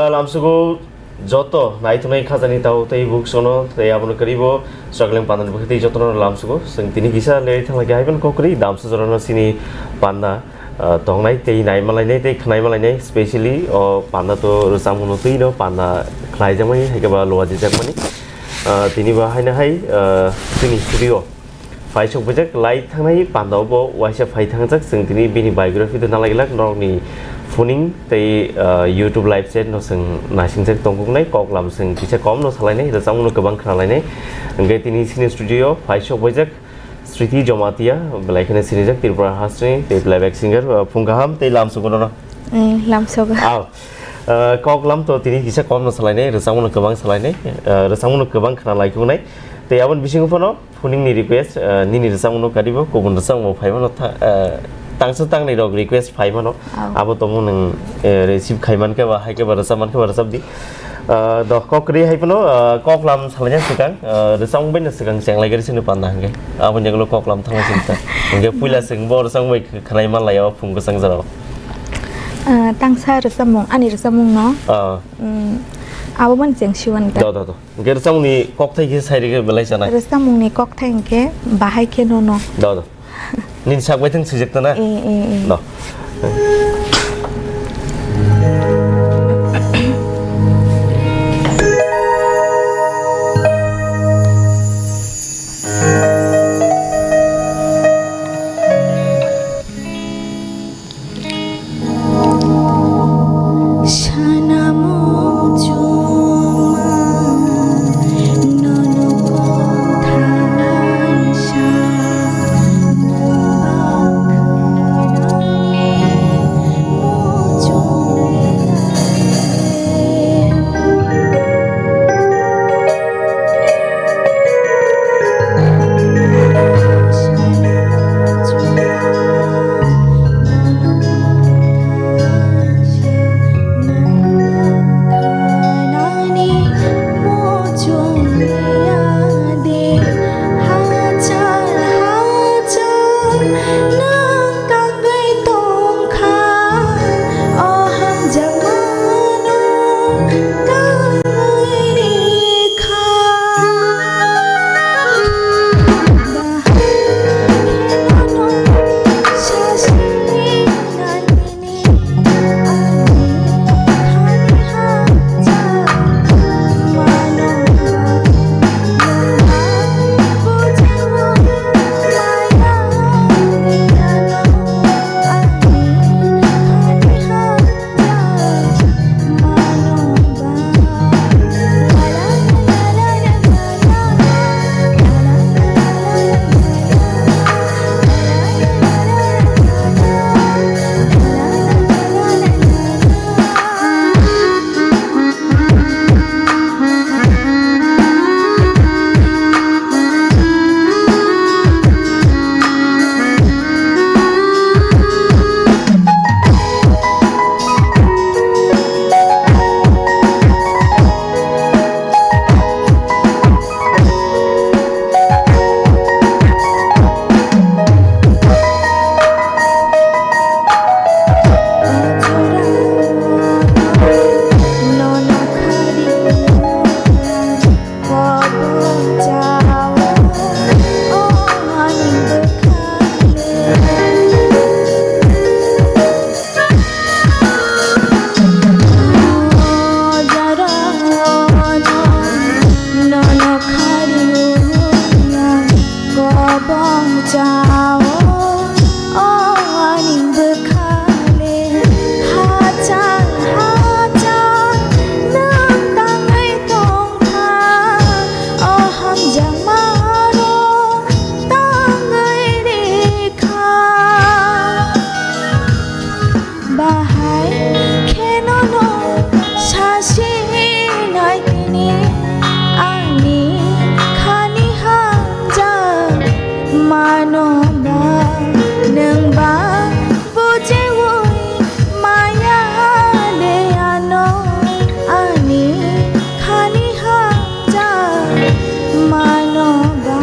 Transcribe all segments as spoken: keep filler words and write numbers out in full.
Lamsugo joto naithoknai khajani tao tei buksono tei abono kwrwibo chwrakleng pandani bwkhe tei jotono lamsugo. Chwng tini kisa leri thangla khe haiphano kok kwrwi damsa jorano chini panda, ah, tongnai tei naima lainai tei khwnaima lainai, specially o panda to rwchapmungno twino panda khlaijakmani hai khe ba luajijakmani. Ah, tini bo haino hai, ah, chini studio phai sok bujak lai thangnai panda bo waisa phai thangjak, chwng tini bini biography to nalai glak norokni phuning tei, ah, YouTube live chat no chwng naisingjak tongkuknai, koklam chwng kisa kom no salainai, rwchapmungno kwbang khnalainai. Hwnkhe tini chini studio phai sok bujak Sriti Jomatia, belai kheno sinijak Tripura hasteni tei playback singer, ah, phung kaham tei lamsugo nono. Eh, lamsugo. Aw. Ah, koklam to tini kisa kom no salainai, rwchapmungno kwbang salainai, ah, rwchapmungno kwbang khna laikhunai. Tei aboni bisingo phano phuningni request, ah, nini rwchapmungno karibo, kubun rwchapmungbo phai mano, tha-, ah, tangsa tangnai rok request phai mano. Aw. Abo tongmung nwng, eh, receive khai mankhe ba, hai khe ba rwchap mankhe ba rwchap di. Ah, doh, kok kwrwi hai phano, ah, koklam salaina swkang, ah, rwchapmung bai no swkang chenglai gari sini panda hwnkhe. Aboni yagulo koklam thangna sini ta. Hwnkhe puila swkang bo rwchapmung bai khwnai manlai o phung kwchang jora o. Ah, tangsa rwchapmung, ani rwchapmung no. Ah. Mm, abo mani cheng siwan ta. Do, do, do. Hwnkhe rwchapmungni kokthai khe sai rikhe belai chanai. Rwchapmungni kokthai hwnkhe bahai khe nono. Do, do. Nini sak bai thang swijak ta na? Eh, eh, eh. Do. Bahai khe nono sasi nai tini ani khani hamjak mano ba nwng ba bujiwi maya de ano ani khani hamjak mano ba.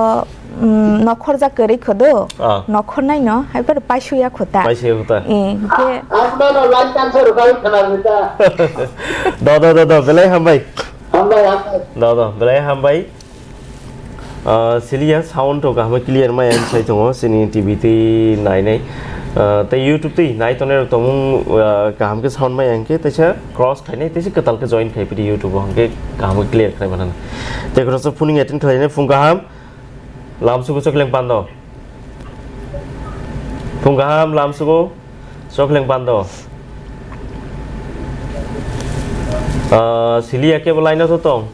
o, mm, nokhorjak kwrwi kho do. Ah. Nokhornai no, hai phano paisuya kho ta. Paisuya kho ta. Eh, je Ang no, no, line cancel rwkha, khna rwkha. Do, do, do, do, belai hambai. Hambai, hambai. Do, do, belai hambai. Ah, siliya sound to kaham clear mai ang sai tongo, sini T V twi nai nai. Ah, tei YouTube twi nai tongnai rok tongmung, ah, kaham khe sound mai ang khe teisa cross khainai, teisa kwtal khe join khai pidi YouTube o, hwnkhe kaham khe clear khai manana. Tei khoroksa phoning attend khlainai phung kaham. Lamsugo chokleng pando. Phung kaham lamsugo chokleng pando. Ah, siliya kebo line o to tong.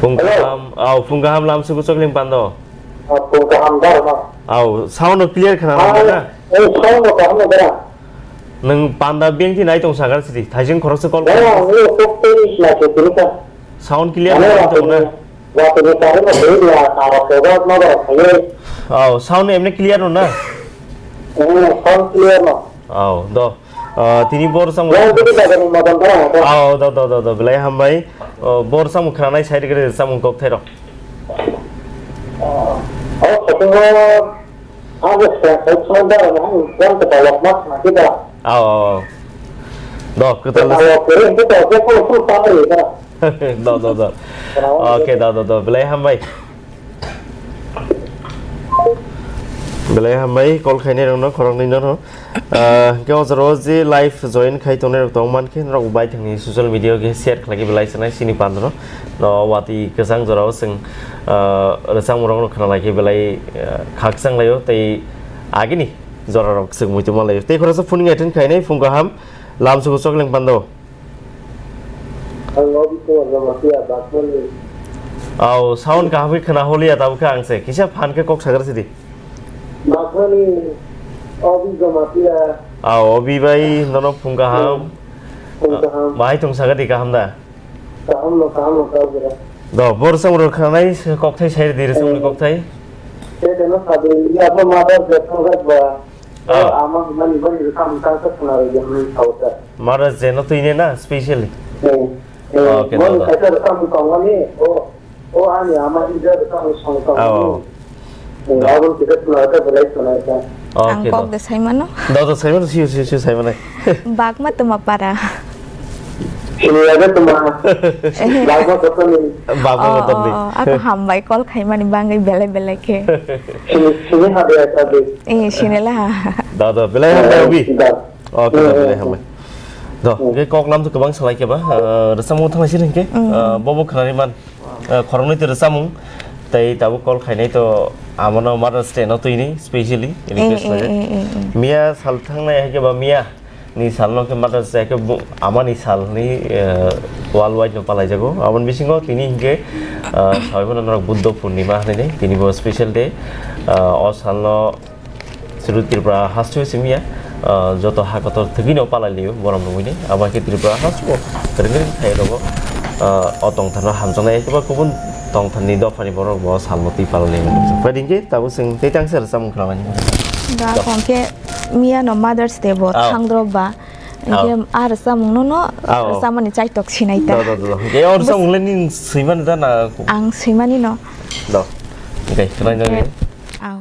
Phung Hello. Kaham, au, phung kaham lamsugo chokleng pando. Ah, phung kaham dar ma. Au, sound no clear khana Ah, na? Eh, sound no kaham no dara. Nwng panda beng thi nai tong sagar sidi. Thaijing khoroksa call Dara, kha. Ni kok tei na ke tini ka. Sound clear Ano, nai tong na? Watwi ni karwi no twi ya, taro kebak no bo khaye. Au, sound emne clear no na? Hmm, sound clear no. Au, do. Ah, tini bor samung. Yang tini ka gani madan dara ko. Au, do, do, do, do, belai hambai. Oh, bor samung khranai side gre samung kok thairo. Oh, oh, khatung ho. Ang sa, sa, sa, da, ang, ang, sa, sa, sa, mas, mas, kita. Aw, aw, aw. Do, kwtal. Kita, aw, kere, kita, kita, full, full family, kita. Do, do, do. Kenapa? Oke, do, do, do. Belai hambai. Belai hambai, call khainai rokno, khoroknwi no. Ah, hwnkhe o jora o je live join khai tongnai rok tong mankhe, norok bai thangni social media o khe share khlai khe belai sanai sini pandro. No, watwi kwchang jora o chwng, ah, rwchapmung rok no khna lai khe belai, ah, khakchang laio tei agini jora rok chwng muitu ma laio. Tei khoroksa phoning attend khainai phung kaham lamsugo chokleng pando. Ang Obi Kumar Jamatia, Bagmani. Aw, sound kaham khe khna holiya tabuk khe ang se. Kisa phan khe kok sagar sidi. Bagmani, Obi Jamatia. Aw, Obi bai, nono phung kaham. Phung kaham. Bahai tong sagar di kaham da? Kaham no, kaham no, kaham no. Do, bor samung rok khanai kok thai sai di, rwchapmung ni kok thai. Tei teno sadi, ya bo mother je thang ba. Ah. Ama mani bani rwchapmung ta sa khna rwdi hwnwi sao ta. Mara jeno twine na specially? Eh, eh, okay, boni da, da. Kaisa rwchapmung tongmani, o, o ani ama ija rwchapmung song tongmani. Oh. Eh, da. Aboni kisa khna rwkha belai khna rwkha. Okay, da. Ang kok de saimano. Da, da, saimano, sio, sio, sio, saimano. Bagma tuma para. Sini ada tuma. Bagma kotorni. Bagma kotorni. Oh, oh, oh. Ako hambai call khaimani bangwi belai belai khe. Sini, sini hade asa de. Eh, sini lah. Da, da, belai hambai, Obi. Da. Okay, da, belai hambai. Do, hwnkhe kok lam to kwbang salai khe ba, ah, rwchapmung thangnaisir hwnkhe, ah, bobo khwnani man, ah, khoroknwi to rwchapmung, tei tabuk call khainai to amono Mother's Day no twini specially request eh, khlaijak. Eh, eh, eh. Miya sal thangnai hai khe ba miya ni sal no khe Mother's Day khe bu-, amani sal ni, ah, worldwide no palaijago. Aboni bisingo tini hwnkhe, ah, sabaimano norok Buddha Purnima hinwi tini bo special day, ah, o sal no Suru Tripura hasteo simiya, ah, joto ha kotor thwgwino palai liyo, borom rwmwini. Abo hai khe Tripura hasteo kwrwng kwrwng thai rogo, ah, o tongthano hamjaknai, eba kubun tongthani dophani borok bo salno twi palai liyo. Phaidi hwnkhe tabuk chwng tei tangsa rwchapmung khwlangmani. Da, hwnkhe miyano Mother's Day bo thangdrop ba. Hwnkhe a rwchapmungno no rwchapmani chaitok sinai ta. Do, do, do, do. Hwnkhe o rwchapmung le ning swimani da na? Ang swimani no. Do. Hwnkhe khwnai jani. Aw.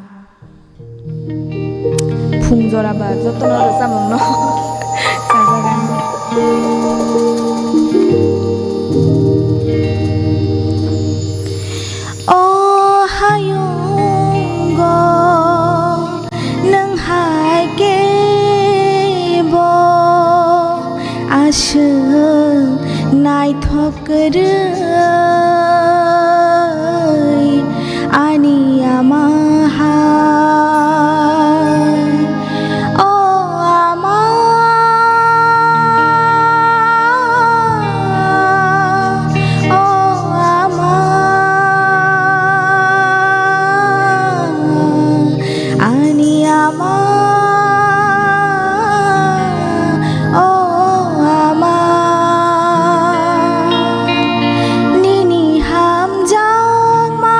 Phung jora ba jotono rwchapmungno chajak ang. O hayungo nwng hai khe bo aswk naithok kwrwi ani ama hai. O ama, o ama, ani ama, o ama, nini hamjakma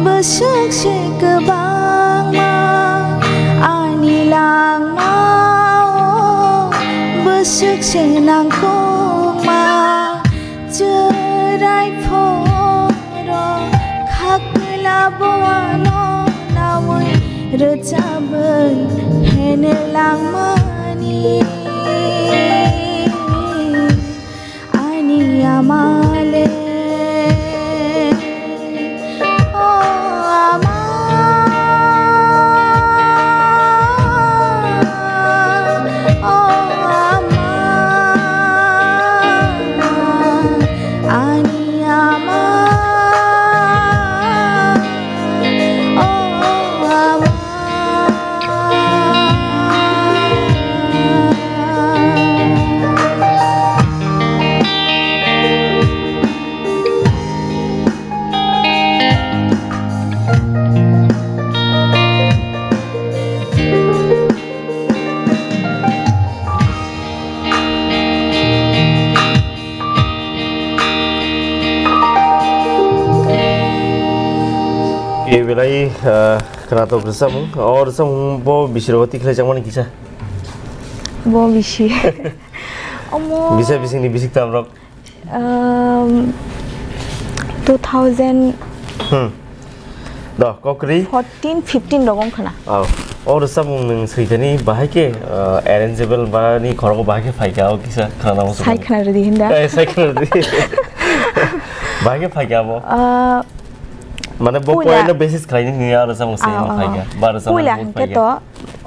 bwswk se kwbangma, ani langmao bwswk se nangkukma. Chwrai phoro khakla boano nawi rwchabwi hene langmani. Ani ama le, o ama, o ama, ani ama, o ama. Khe belai, ah, khwnathok rwchapmung. O rwchapmung bo bisi rogo tikhlaijakmani kisa? Bo bisi. Omo. Bisa bisingni bisik tamrok. Um, two thousand. Hmm. Do, kokri? Fourteen, fifteen rogo wngkha na. Oh. O rwchapmung nwng swikani bahai khe, uh, arrangeable ba ni khorogo bahai khe phaikha, o kisa khana muchung. Sai khana rwdi hinda. Eh, sai khana rwdi. Bahai khe phaikha abo. Uh, Mane bo puila point no basis khlaini hwnwi aro samung se Ah, ah, phaikha. Ah. Ba rwchapmung Puila bo hwnkhe phaikha. To,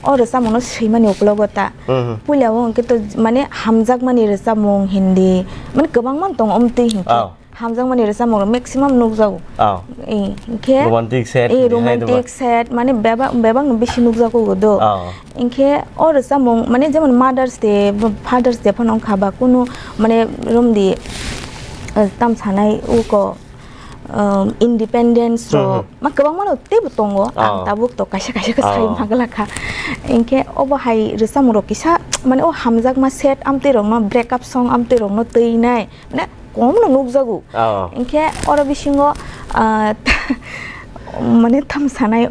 o rwchapmung no swimani uklogo ta. Mhm. Puila o hwnkhe to mane hamjakmani rwchapmung hindi. Mane kwbangma tong omtwi hwnkhe. Ah. Hamjakmani rwchapmung rok maximum nukjago. Ah. Eh, hwnkhe Romantic set, eh, hai romantic doba. Set, mane bebak, bebak no bisi nukjago do. Ah. Hwnkhe o rwchapmung mane jemon Mother's Day, Father's Day phano wngkha ba kunu mane romdi, eh, tam sanai uko um, independence rok, Mhm. ma kwbangma no teibo tongo. Ang Ah. tabuk to kaisa kaisa khe sai Ah. magwlakha. Hwnkhe obo hai rwchapmung rok kisa, mane o hamjakma set amtwi rokno, breakup song amtwi rokno twinai, mane kom no nukjago. Ah. Hwnkhe oro bisingo, ah, mane tam sanai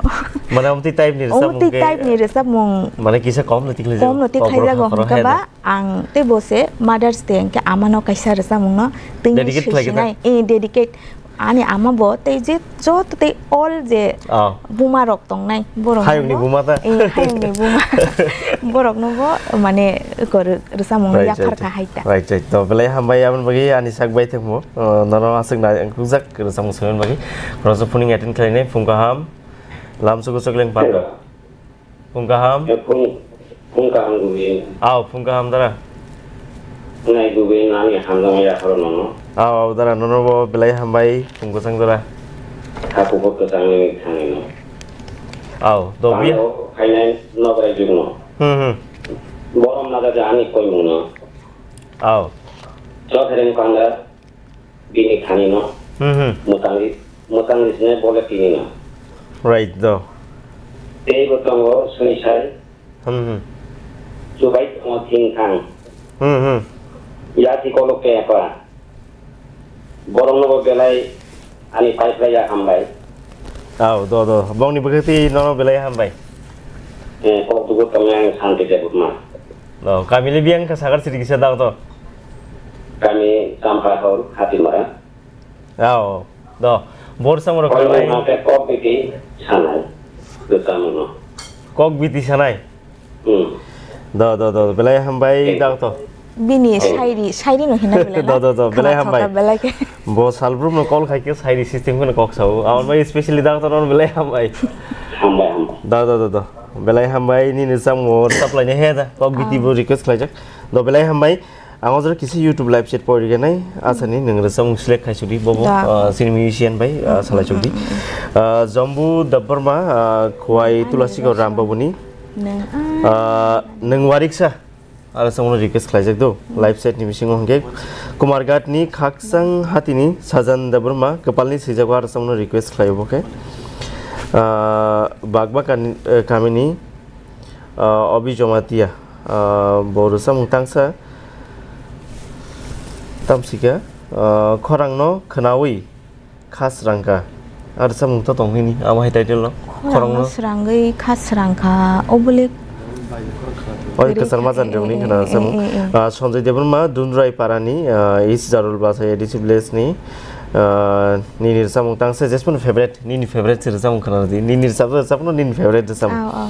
Mane amtwi type ni rwchapmung omtwi khe type ni rwchapmung mane kisa kom no tikhlai jago. Kom no tikhlai jago, Kok rok hwnkhe ba hakhoro hai da. Ang tei bo se Mother's Day hwnkhe amano kaisa rwchapmungno twi Dedicate khlai khe sinai, eh, dedicate ani ama bo tei je joto tei all je Oh. buma rok tongnai borok Hayungni no bo, buma ta? Eh, hayungni buma borok no bo mane ko rw-, rwchapmung Right, yapharkha right. Hai ta. Right, right. To belai hambai aboni bagwi ani sak bai thangmo. Uh, nono aswk na kukjak rwchapmung swimani bagwi. Khoroksa phuning attend khlainai phung kaham. Lamsugo chwkleng pando. Hello. Phung kaham? Eh, phung, phung kaham gubui. Aw, phung kaham dara. Nai gubi nani hamjak ya khoro nono. Aw, aw, dara, nono bo belai hambai, phung kwchang jora. Kha kuphur kwchang ni thani no. Aw, do bi. Phainai nograi jugno. Hmm, hmm. Borom naga ja ani koi mungno. Aw. Chokhereng panda bini thani no. Hmm, hmm. Mutang ri, mutang ri sine bole tini no. Right, do. Tei bo tongo soi sai. Hmm, hmm. Chubai tongo thing thang. Hmm, hmm. Yati kolok ke apa. Borok nogo belai ani pai phlai ya hambai. Aw, do, do. Bongni bwkhak twi nono belai hambai. Eh, kok dugo tongnai ang santi debutma. Do, kami le biyang ka sagar siri kisa dak do. Kami Champa Hall, Hatimara. Aw, do. Bor samoro Koi kalai. Nang ke kok biti sanai. Duta muno. Kok biti sanai. Hmm. Do, do, do, belai hambai, eh, doctor. Bini, eh, sairi, sairi no hina belai na? Do, do, do, belai hambai. Belai ke. Bo salbrum no call khai ke sairi system ko kok sao. Amar bai specially doctor no belai hambai. Hambai, hambai. Do, do, do, do. Belai hambai, nini samung supply ne he da. Kok biti, ah, bo request khlai jak. Do, belai hambai. Ang o jora kisa YouTube live chat pori ganai. Asani nang rwchapmung select khai sudi bobo, da, ah, sini musician bai, ah, salai chukdi. Ah, Jambu Debbarma, ah, Khwai Ani Tulasi Gaur Ram Rosma. Babuni. Nang, ah, ah, nang wariksa. Aro samung request khlaijak do. Live chat ni bisingo hwnkhe Kumarghat ni Khaksang Hatini Sajan Debbarma kwpalni swijak aro samung request khlai obo khe. Ah, Bakbaka ni, eh, kamini, ah, Obi Jamatia, ah, bo rwchapmung tangsa tamsika, ah, khorangno khwnawi kha srangkha. Ah, rwchapmung to tong hini, amo hai title no. Khorangno khorangno srangwi kha srangkha, obole. Oi, kwchar majani rwngni khwna rwchapmung. Eh, eh, eh. Ah, Sanjay Debbarma, Dunrai Parani, ah, East Jarul Basa A D C village ni, ah, nini rwchapmung tangsa jesmani favorite. Nini favorite se rwchapmung khwna rwdi. Nini rwchap, rwchapno nini favorite rwchapmung. Aw, aw.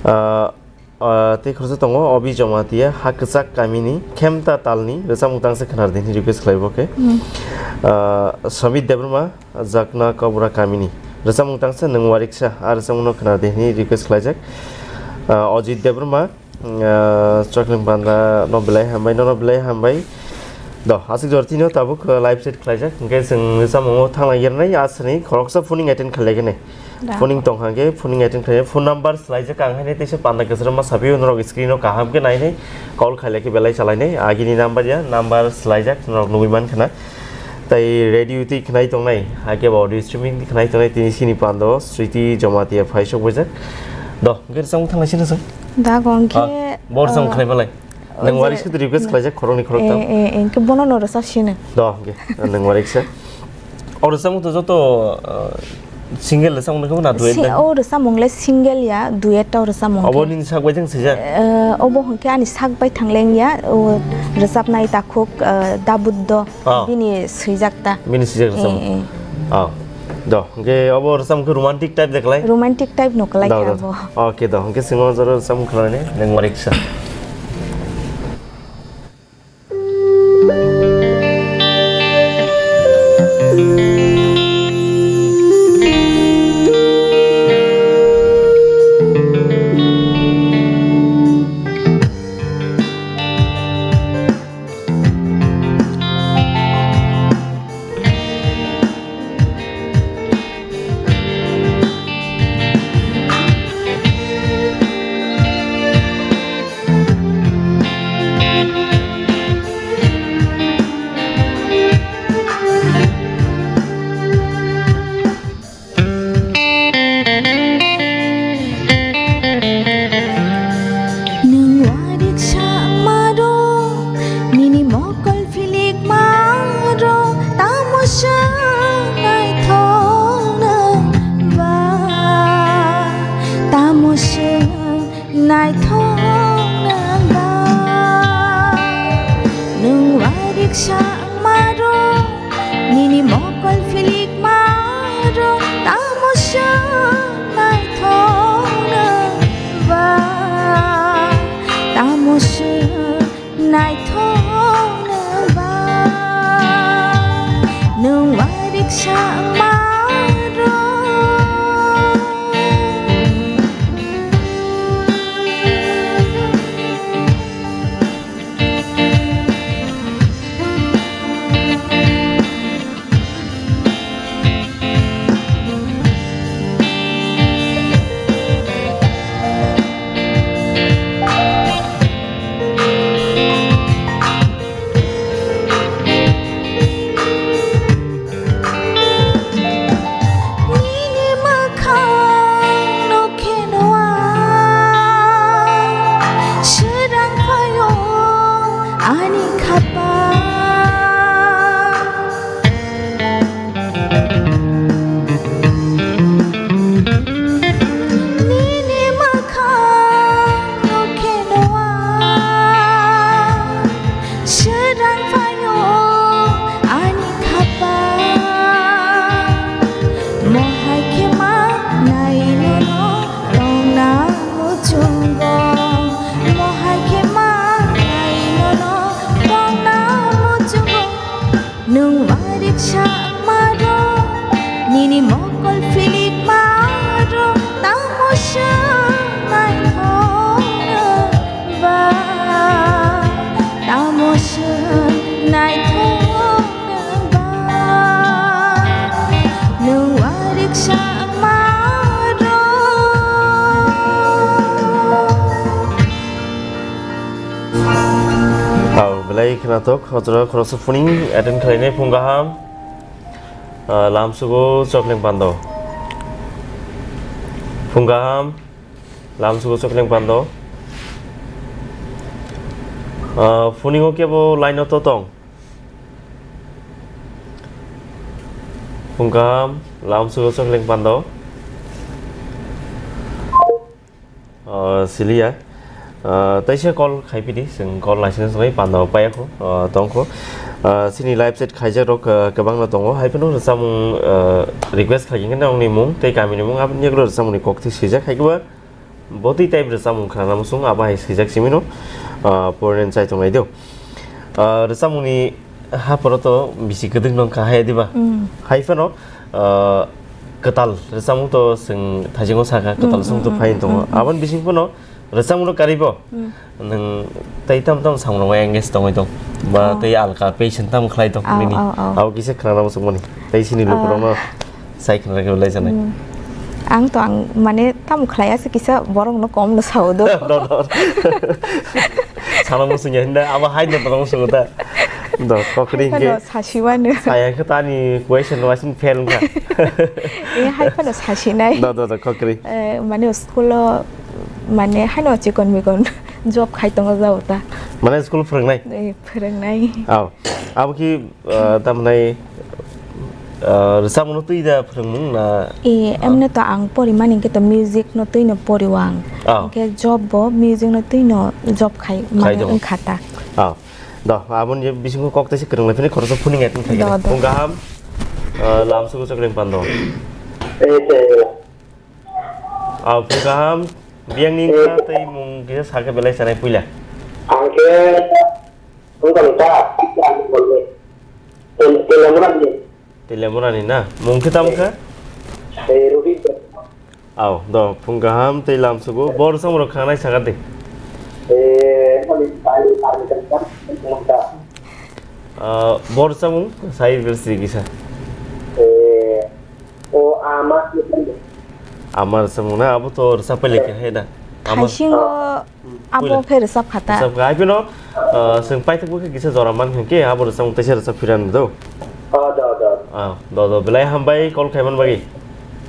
Ah, ah, tei khoroksa tongo, Obi Jamatia, ha kwchak kamini, Khemta talni, rwchapmung tangsa khwna rwdi hwnwi request khlai bo khe. Hmm. Ah, Samit Debbarma, Jakna Kobra kamini, rwchapmung tangsa nwng wariksa, ah, rwchapmungno khwna rwdi hwnwi request khlaijak. Ah, Ajit Debbarma, Ah, Chokling Panda no belai hambai, nono belai hambai. Do, aswk jora tino tabuk, ah, live chat khlaijak. Hwnkhe chwng rwchapmungo thangna yernai, aswkni khoroksa phoning attend khlaigene. Da. Phoning tong hwnkhe phoning attend khlai. Phone number swlaijak ang haino teisa panda kwchwrwngma sapio norok screen o kaham khe nainai. Call khlailai khe belai chalainai. Agini number ya, number swlaijak norok nugui mankhana. Tai radio twi khnai tongnai, hakhe bo audio streaming twi khnai tongnai, tini sini pando Sriti Jamatia phai sok bujak. Do, hwnkhe rwchapmung thanglai sino chwng. Da, hwnkhe, ah, bor sam, ah, khnai malai. Nang je wari sudri request khlaijak khoroknwi khoroktham. Eh, eh, eh, hwnkhe bono no rwchap sino. Do, hwnkhe, nang wari kisa. O rwchapmung to joto, ah, single rwchapmung nangkhe na duet si-, nang? O rwchapmung le single ya, duet o rwchapmung. Obo khe nini sak bai thang sijak? Eh, obo hwnkhe ani sak bai thang leng ya, o rwchapnai takhuk, eh, Dabuddo. Ah. Bini swijak ta. Bini swijak rwchapmung. Eh, eh. Ah. Do, hwnkhe obo rwchapmung khe romantic type de kwlai? Romantic type no kwlai khe abo. Okay, do. Hwnkhe chwng o jora rwchapmung khwlainai, nang wariksa. Nwng wariksa maro, nini mokol philik maro, tamo se naithok nang ba, tamo se naithok nang ba. Nwng wariksa maro, nini mokol philik maro, tamo se naithok nang ba, tamo se naithok nang ba. Nwng wariksa maro. Natok, hojra khoroksa phuning attend khlainai phung kaham. Ah, lamsugo chokleng pando. Phung kaham, lamsugo chokleng pando. Ah, phuningo kebo line o to tong. Phung kaham, lamsugo chokleng pando. Ah, siliya. Ah, taisa call khaipidi, chwng call naisingsa chwng panda paiya kho, ah, tong kho. Ah, chini live chat khaijak rok, ah, kwbangno tongo. Hai phano rwchapmung, ah, request khaikhe nokni mung tei kamini mung, aboni yagulo rwchapmungni kok thwi swijak. Hai khe ba botwi type rwchapmung khnana muchung, abo hai swijak simino, ah, poreni chai tongnai do. Ah, rwchapmungni haphoro to bisi kwdwk nong kha hai diba? Mm. Hai phano, ah, kwtal rwchapmung to chwng thaisingo sakha, kwtal Mm, song to mm, phai mm, tongo. mm, mm. Aboni bising phano rwchapmung rok karibo. Mm. Nwng tei tam tam samung rok engage tongwi tong. Ba Oh. tei alka patient tam khlai tong Oh, nini. oh, oh. Abo kisa khnana muchung mani. Tei chini Ah. lukurokno sai khna rwgwi lai janai. Hmm. Ang to ang mane tamo khlai ase kisa borok no kom no sao do. No, no. Sana muchung ya hinda abo hai no tong muchung ta. Do kokri Hai ke. Phano sasiwano. Saya ke tani question no asin fail wngkha. Eh, hai phano sasinai. Do, do, do, kokri. Eh, mane school o mane haino chikon mikon job khai tongo jao ta. Mane school phwrwngnai? Eh, phwrwngnai. Aw. Abo ki Ah, tamni, ah, rwchapmungno twi da phwrwngmung na? Eh, emne to ang porimani hwnkhe to music no twi no pori o ang. Ah. Hwnkhe job bo music no twi no job khai Khai mani tongo. Wngkha ta. Ah. Do, aboni bisingo kok tei se kwrwng lai phini khoroksa phuning ya tong Do, do. Phung kaham, ah, lamsugo chokleng pando. Eh, eh. Ah, phung kaham, biyangni Eh. wngkha tei mung kisa sakhe belai sanai puila. Ang khe Wngkha ta, Tel-, Telemurani. Telemurani na? Mung khe tamo kha? Eh, Rohit. Aw, do, phung kaham tei lamsugo. Bor samung rok khangnai sakha de. Eh, mani pai, pai, pai, pai, pai, pai. Ah, bor samung, sai ber si kisa. Eh, o ama. Amar samung na, abo to rwchap pai le khe hai da. Amar. Thaisingo Abo Puila. Khe rwchap kha ta. Rwchap kha. Hai phano, ah, chwng paithak bo khe kisa jora man khe, abo rwchapmung teisa rwchap phirani do. Oh, do, do. Ah, do, do. Belai hambai call khaiman bagwi.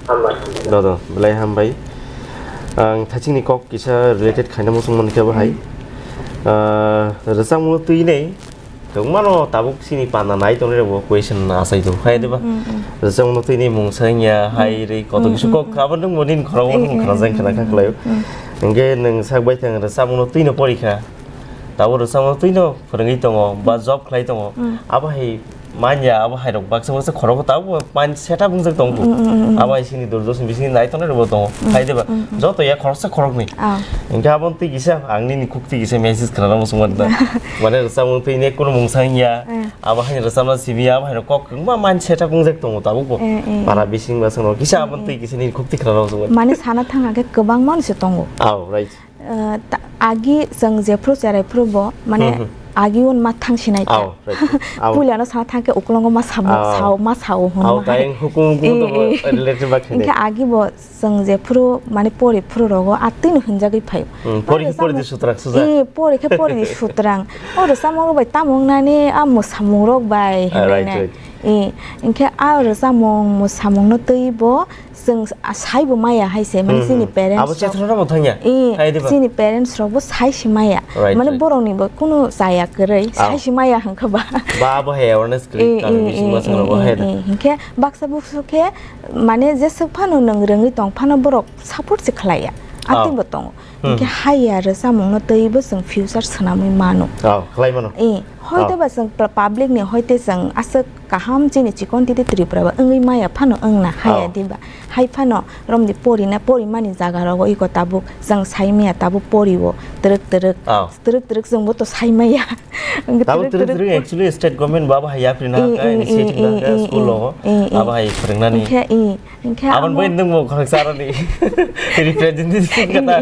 Hambai. Do, do. Belai hambai. Ang thachingni kok kisa related khaina muchung man khe bo hai. Hmm. Ah, rwchapmung twi nei. Tongmano tabuk sini panda nai tongnai rokbo question achai tongo, hai diba? Mm, mm. Rwchapmungno twi ni mung sanya, hai rwi, koto kisu kok, abo nwng bo nini khorang o khorang jang khna kha khlaio. Mm. Hwnkhe nwng sak bai thang rwchapmungno twi no pori kha. Tabuk rwchapmungno twi no phwrwngwi tongo, ba job khlai tongo. Mm. Abo hai manya, abo hai rok baksa baksa khorok o tabuk bo man setup wngjak tongo. Mm, mm, mm, mm. Abo hai sini durjosin bisini nai tongnai rokbo tongo, hai diba? Mm, mm. Joto ya khoroksa khoroknwi. Ah. Hwnkhe abo twi kisa, ang nini khuk twi kisa message khna muchung man da. Mane rwchapmung twi ne kunu mung sanya. Eh. Abo hai rwchapna simi, abo hai kok kwbangma man setup wngjak tongo tabuk bo. Eh, eh, para eh. Bising ba songno kisa abo twi kisa nini khuk twi khna muchung man. Mane sana thang hwnkhe kwbangma se tongo. Aw, right. Eh, ta-, agi chwng jephru cherai phru bo, mane Hmm, hmm. Agi un ma thang sinai ta. Aw, right. Aw. Puila no sana thang khe uklongo ma samo, Aw. Sao, ma sao hwn Aw, ma hai. Tayang hukum hukum Eh, to eh. Related ba khende. Hwnkhe agi bo Chwng jephru mane pori phru rogo atwino hwnjagwi phaio. Hmm, pori khe pori di sutrang suja. Eh, pori khe pori di sutrang. O rwchapmung rok bai tamo wngnani a mwsamung rok bai Ah, hinwi right, nai. Right. Eh, hwnkhe a rwchapmung mwsamung no twi bo chwng s-, a sai bo maya hai se, mane Hmm, chini hmm. Parents Abo rok. Chethra rok bo thangya. Eh, Hai diba? Chini parents rok bo sai se maya. Right, Mane right. Borok ni bo kunu chaya kwrwi, Ah. Sai se maya hwnkha ba. Ba abo hai awareness kwrwi Eh, kami eh, bising eh, masang eh, rok bo eh, hai da. Eh, hwnkhe baksa buksu khe Mane jeswk phano nwng rwngwi tong phano borok support se khlaiya. Ah. Atwng bo tongo. Hmm. Hinkhe haiya rwchapmungno twibo chwng future swnamwi mano. Ah, khlai mano. Eh, hoito Ah. Ba chwng pl-, public ni hoite chwng aswk kaham chini chikon titi Tripura ba wngwi maya phano wngna haiya Ah. Diba. Hai phano romni porina, porimani jaga rogo iko tabuk chwng sai maya tabuk porio twrwk twrwk. Ah. Twrwk twrwk chwngbo to sai maya. Tabuk twrwk twrwk actually state government bo abo hai yapri na Eh, haka, eh, initiative eh, na haka, eh, school eh, logo, eh, eh. Abo hai phwrwngnani. Hwnkhe, eh, hwnkhe Aboni amo bai nwng bo khoroksa aroni representative kata.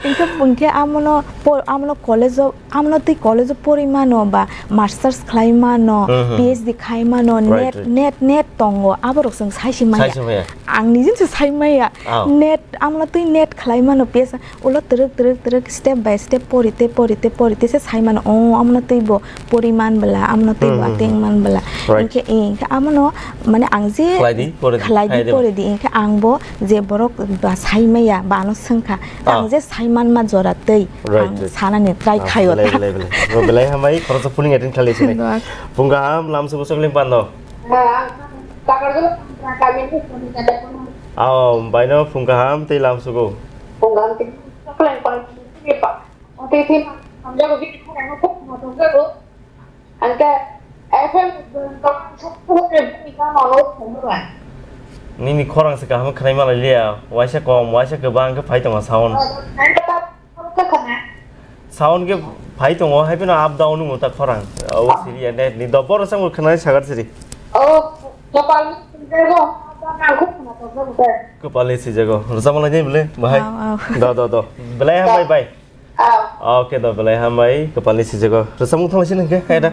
Hwnkhe, hwnkhe amono po-, amono college o, amono tei college o pori mano ba masters khlai mano, Hmm, hmm. P H D khai Mano Right, net, right. net, net tongo, aborok chwng sai si maya. Sai si maya. Ang nijin se sai maya. Oh. Net, amla twi net khlai mano pesa. Ulo twrwk, twrwk, twrwk, step by step pori te, pori te, pori te se sai mano. Oh, amno twi bo pori man bwla, amno twi bo Hmm, hmm, ateng hmm. man bwla. Right. Hinkhe, eh, hinkhe amono, mane ang je Khlai di, pori di, khlai di, khlai di. pori di, hinkhe ang bo je borok ba sai maya, ba ano swngkha. Ah. Ang je sai man ma jora twi Right, ang right. sanani try Ah, khaio belai, ta. belai, belai. Bo belai hambai, khoroksa phuning attend khlai sinai. Dok. Phung kaham, lam sugo sokling pando. Aw, baino phung kaham tei lam sugo. Nini khorang se kaham khwnai malai liya, waisa kom, waisa kwbang khe phai tongo sound. Sound khe phai tongo, hai phano up down wngmo ta khorang. Abo siri ya net ni do boro samung khwnai sagar siri. Oh, kapal ni sinjago, kapal ni sinjago. Rwchapma lai nai bole, bahai. Aw, aw. Do, do, do. Belai hambai bai. Aw. Okay, do, belai hambai. Kapal ni sinjago. Rwchapmung thangla sini khe, kaya da.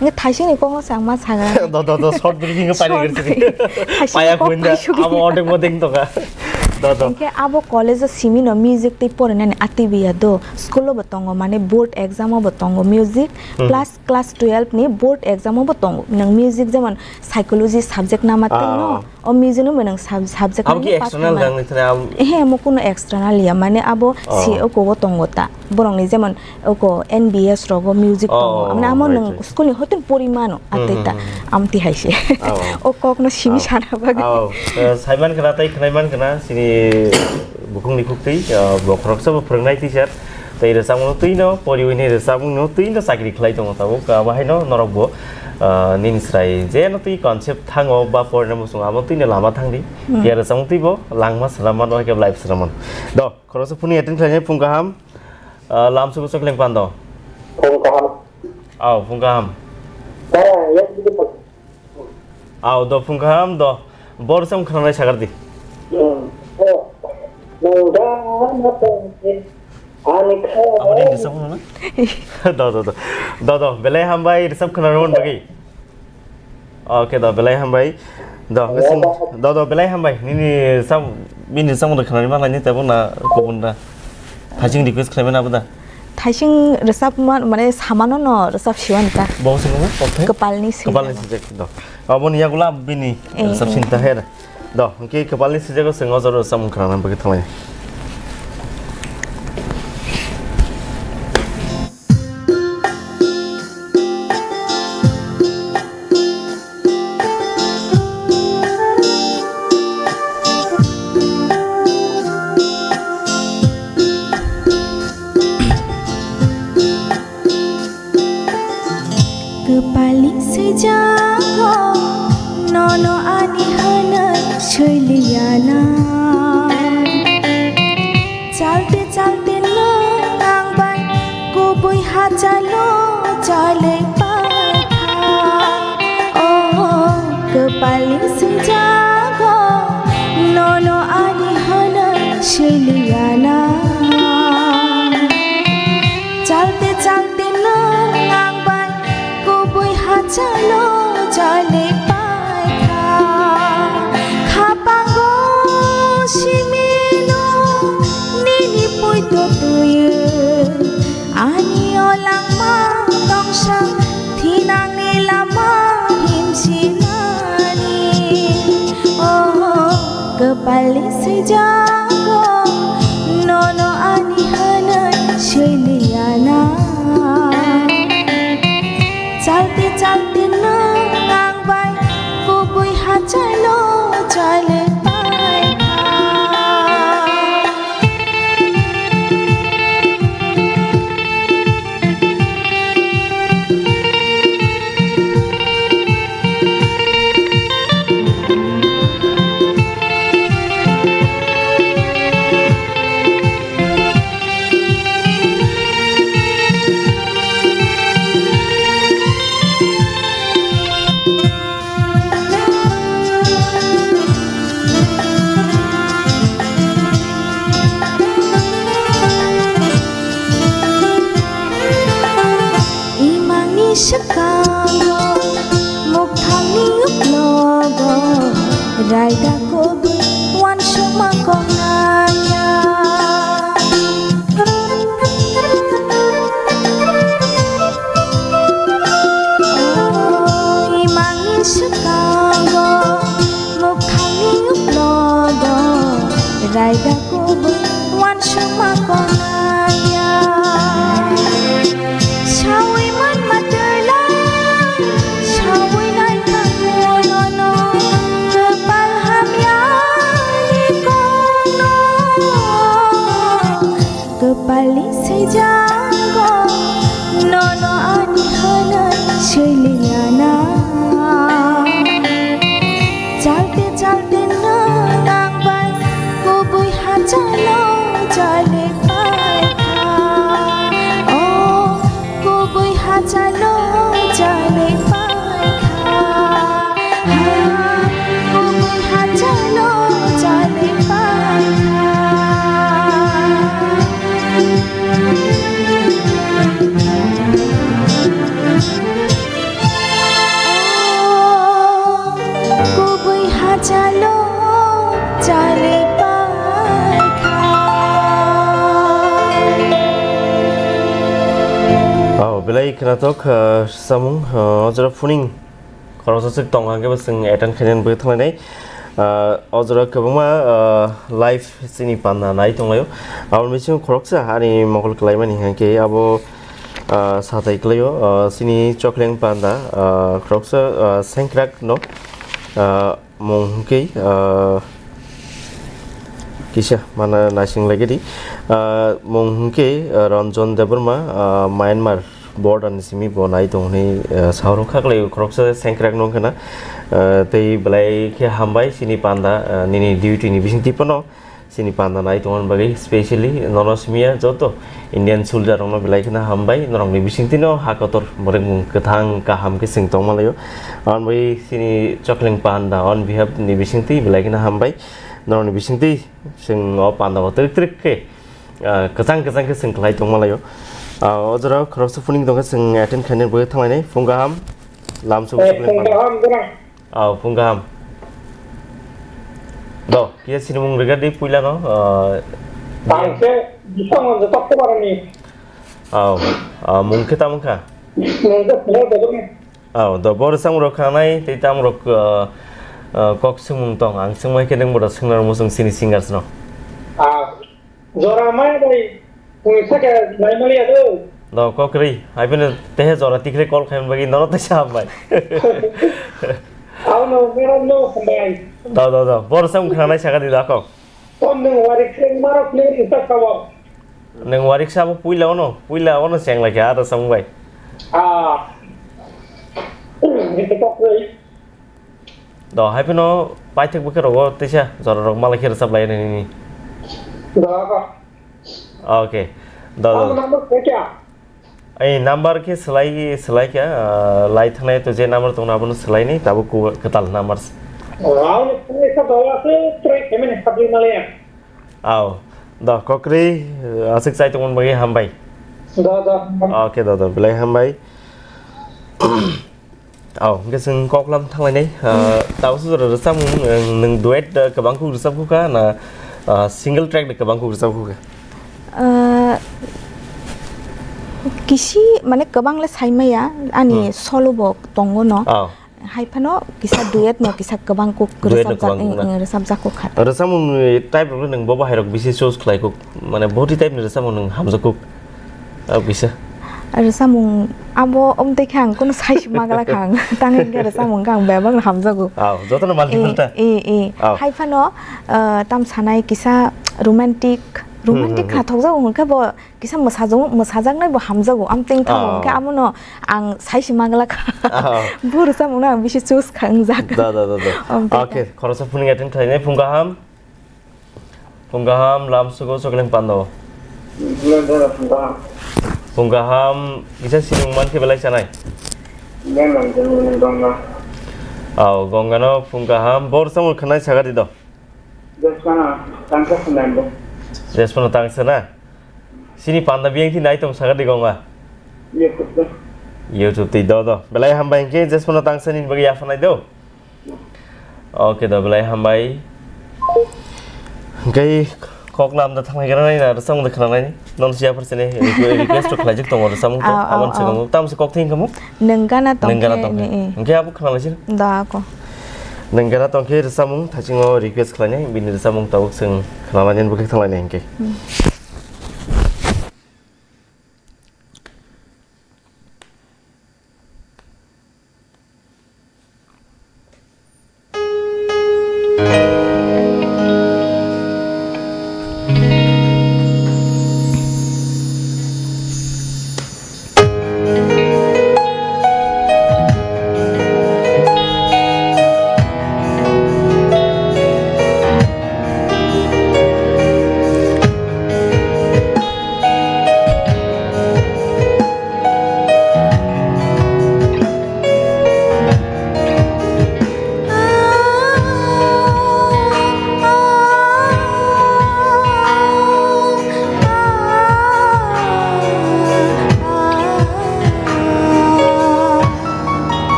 Nge thaising ni kokno chang ma saga. Do, do, do, short briefing khe pairi Short gersi. Briefing. Thaising Paya kok kuinda, paisuk amo ni. Odek modek tongkha. Do, do. Hinkhe abo college o simi no music tei porinani atibiya do. School o bo tongo, mane board exam o bo tongo music. Hmm. Plus class twelve ni board exam o bo tongo. Nang music jemon psychology subject nama tei no. Ah. O music no bo nang sub-, subject Abo nani ki external pathama. Rang ni thani abo? Ehe, amo kuno external ya. Mane abo Oh. si o kogo tongo ta. Borok ni jemon oko N B S rogo music Oh, tongo. Amne amo right, nwng right. school ni hotun porimano Hmm, ateta hmm, hmm. amti hai se. Oh. O kok no simi Oh. sana bagwi. Oh. Eh, saiman kana tei khnaiman kana sini bukhung ni khuktwi, eh, bokhorok sabo phwrwngnai teacher. Tei rwchapmung no twi no poriwi ni rwchapmung no twi no chakri khlai tongo tabuk. Ah, bahai no norok bo, ah, nini srai je no twi concept thango ba porina muchung abo twi no lama thangdi. Hmm. Ya rwchapmung twi bo langma swnam mano hai khe life swnam mano. Do, khoroksa phone attend khlai nai phung kaham. Ah, lam sugo chokling pando. Phung kaham. Aw, phung kaham. Aw, do phung kaham do. Bor sam khwnanai sagar di. Abo ni rwchapmung na? Do, do, do. Do, do, belai hambai rwchap khwnarwmani bagwi. Okay, do, belai hambai. Do, do, do, belai hambai. Nini sam, bini sam do khwnani ma laini tebo na kubun da. Thaising request khlaimani abo da? Thaising rwchapma, mane samano no rwchap siwan ta. Bo sing mo, okay. Kwpalni swijak. Kwpalni swijak do. Aboni yagulo bini Eh, rwchap eh. sing ta her. Do, hwnkhe kwpalni swijak sing o jora rwchapmung khwnani bagwi thanglai. Kwpalni swijago nono ani hwnwi swiliya na. Chalte chalte nwng ang bai kubui hachalo chale paikha. Oh, kwpalni swijago nono ani hwnwi swiliya na. Chalte chalte nwng ang bai kubui hachalo chale paikha. Khapango simino nini poito twiwi ani o langma tongsa thinangni lama himsinani. Oh, kwpalni swijago nono ani hwnwi swiliya na. Chalte chalte nwng ang bai kubui hachalo chale paikha. Kubui uansukma kongnaya. O imangni swkango, mwkhangni uklogo, raida kubui uansukma kongnaya. Sawi manma twilai, sawi naikha nono, kwpal hamyani kokno. Kwpalni saijango, nono ani hwnwi swiliyana. Chalte chalte nwng ang bai kubui hachalo chale paikha. O kubui hachalo chale paikha. Ha, kubui hachalo chale paikha. Kubui hachalo chale paikha. Oh, belai khwnathok, uh, samung, uh, ojora phuning. Khoroksa swk tong hwnkhe bo chwng attend khainani bagwi thanglainai. Ah, o jora kwbangma, ah, live chini panda nai tonglaio. Aboni bisingo khoroksa ani mokol kwlaimani hwnkhe abo, ah, satai kwlaio, ah, chini Chokleng panda, ah, khoroksa, ah, sengkrak no, ah, mung hwnkhe, ah, kisa mana naising lagidi. Ah, mung hwnkhe, ah, Ranjan Debbarma, ah, Myanmar border ni simi bo nai tong hwnwi, eh, saurok kha kwlai khoroksa sengkrak nung khna, eh, tei belai khe hambai chini panda, eh, nini duty ni bisingtwi phano chini panda nai tongna bagwi specially nono simi ya joto Indian soldier rokno belai kheno hambai norokni bisingtwi no ha kotor mwrwkmung kwthang kaham khe chwng tongma laio. Aboni bagwi chini Chokleng panda on behalf ni bisingtwi belai kheno hambai norokni bisingtwi chwng o panda bo twrwk twrwk khe Ah, kwchang kwchang khe chwng khlai tongma laio. Ah, o jora khoroksa phuning tongkhe chwng attend khainani bagwi thanglainai. Phung kaham, lamsok Eh, phung kaham, gwnang. Ah, phung kaham. Do, kisa sinimung rwgadi puilano, ah, Ang khe bisong on joto khe barani. Ah, ah, mung khe tamo kha? Mung khe Phungo Debbarma. Ah, do, bor samung rok khanai, tei tamo rok, ah, ah, kok swngmung tong. Ang swngmai khe nang boda swngnaro muchung chini singers no. Ah, Jora maya bai, pungni saka naimaliya do. Do, kok ri, hai phano tehe jora tikre call khaimani bagwi nono teisa hambai. Abono norok no hambai. Do, do, do, bor samung khanai saka di da kok. Ton nwng warik se marok nwng rwchap kha bo. Nwng warik se abo puila ono, puila ono cheng lai kha aro samung bai. Ah. Hete kok ri. Do, hai phano paithak bwkhe rogo teisa jora rok malai khe rwchap lai nini. Do, ako. Okay. Do, do. Ang number khe kya? Ei number khe swlai, swlai kha, ah, lai thangnai to je number tongna abono swlaini, tabuk ku-, kwtal number. Oh, ang ni sa dawa se try khe mene sabri malaya. Aw, do, kok ri, aswk chai tongmani bagwi hambai. Do, do. Okay, do, do, belai hambai. Aw, hwnkhe chwng koklam thanglainai. Ah, tabuk sujora rwchapmung, nwng, nwng duet, ah, kwbang kuk rwchap kha na, ah, single track de kwbang kuk rwchap kha? Ah, kisi, mane, kwbang le saimaya, ani Hmm. solo bo tongo no. Aw. Hai phano kisa duet no kisa kwbang kuk Duet no rwchapjak, kwbang kuk na? Ing, ing, rwchapjak kha. Rwchapmung ni type rok nwng bo bahai rok bisi choose khlai kuk, mane, body type ni rwchapmung nwng hamjak kuk. Ah, bisa. Rwchapmung abo omtwi khe ang kunu sai si magla kha ang. Tang hinkhe rwchapmung khe ang bebak no hamjago. Aw, jotono multiple ta? E, e, e. Aw. Hai phano, ah, tam sanai kisa romantic, romantic Hmm, hmm, hmm. Khathokjago hwnkhe bo kisa mwsajak, mwsajaknai bo hamjago. Amtwi wngkha bo Aw. hwnkhe abono ang sai si magla kha. Aw. Bo rwchapmung no ang bisi choose kha wngjak. Da, da, da, da. Omtwi Okay, kha. Khoroksa phuning attend khlainai phung kaham. Phung kaham, lamsugo Chokleng pando. Phung kaham. Phung kaham, kisa sinung man khe belai chanai. Aw, Gongga no phung kaham. Bor samung khanai sagadi do. Jespano tangsa sinai do. Jespano tangsa na? Sini panda biyang thi nai tong sagadi Gongga. YouTube do. YouTube twi do do. Belai hambai hwnkhe Jespano tangsa nini bagwi yaphanai do. Oke, da belai hambai. Hingke kok lam da thanglai gra nai na rwchapmung da khna nai. Non siya phar sene request to khlai jik tongo rwchapmung to. Ah, ah, Aman ah. Sekamung tam se kok thing kamu. Nengana tong Nengana khe tong ne, khe. eh. Hingke abu khna lai sini. Da ko. Nengana tong khe rwchapmung thachingo request khlai nai. Bini rwchapmung tabuk seng khna nai bo khe thanglai nai hingke. Hmm.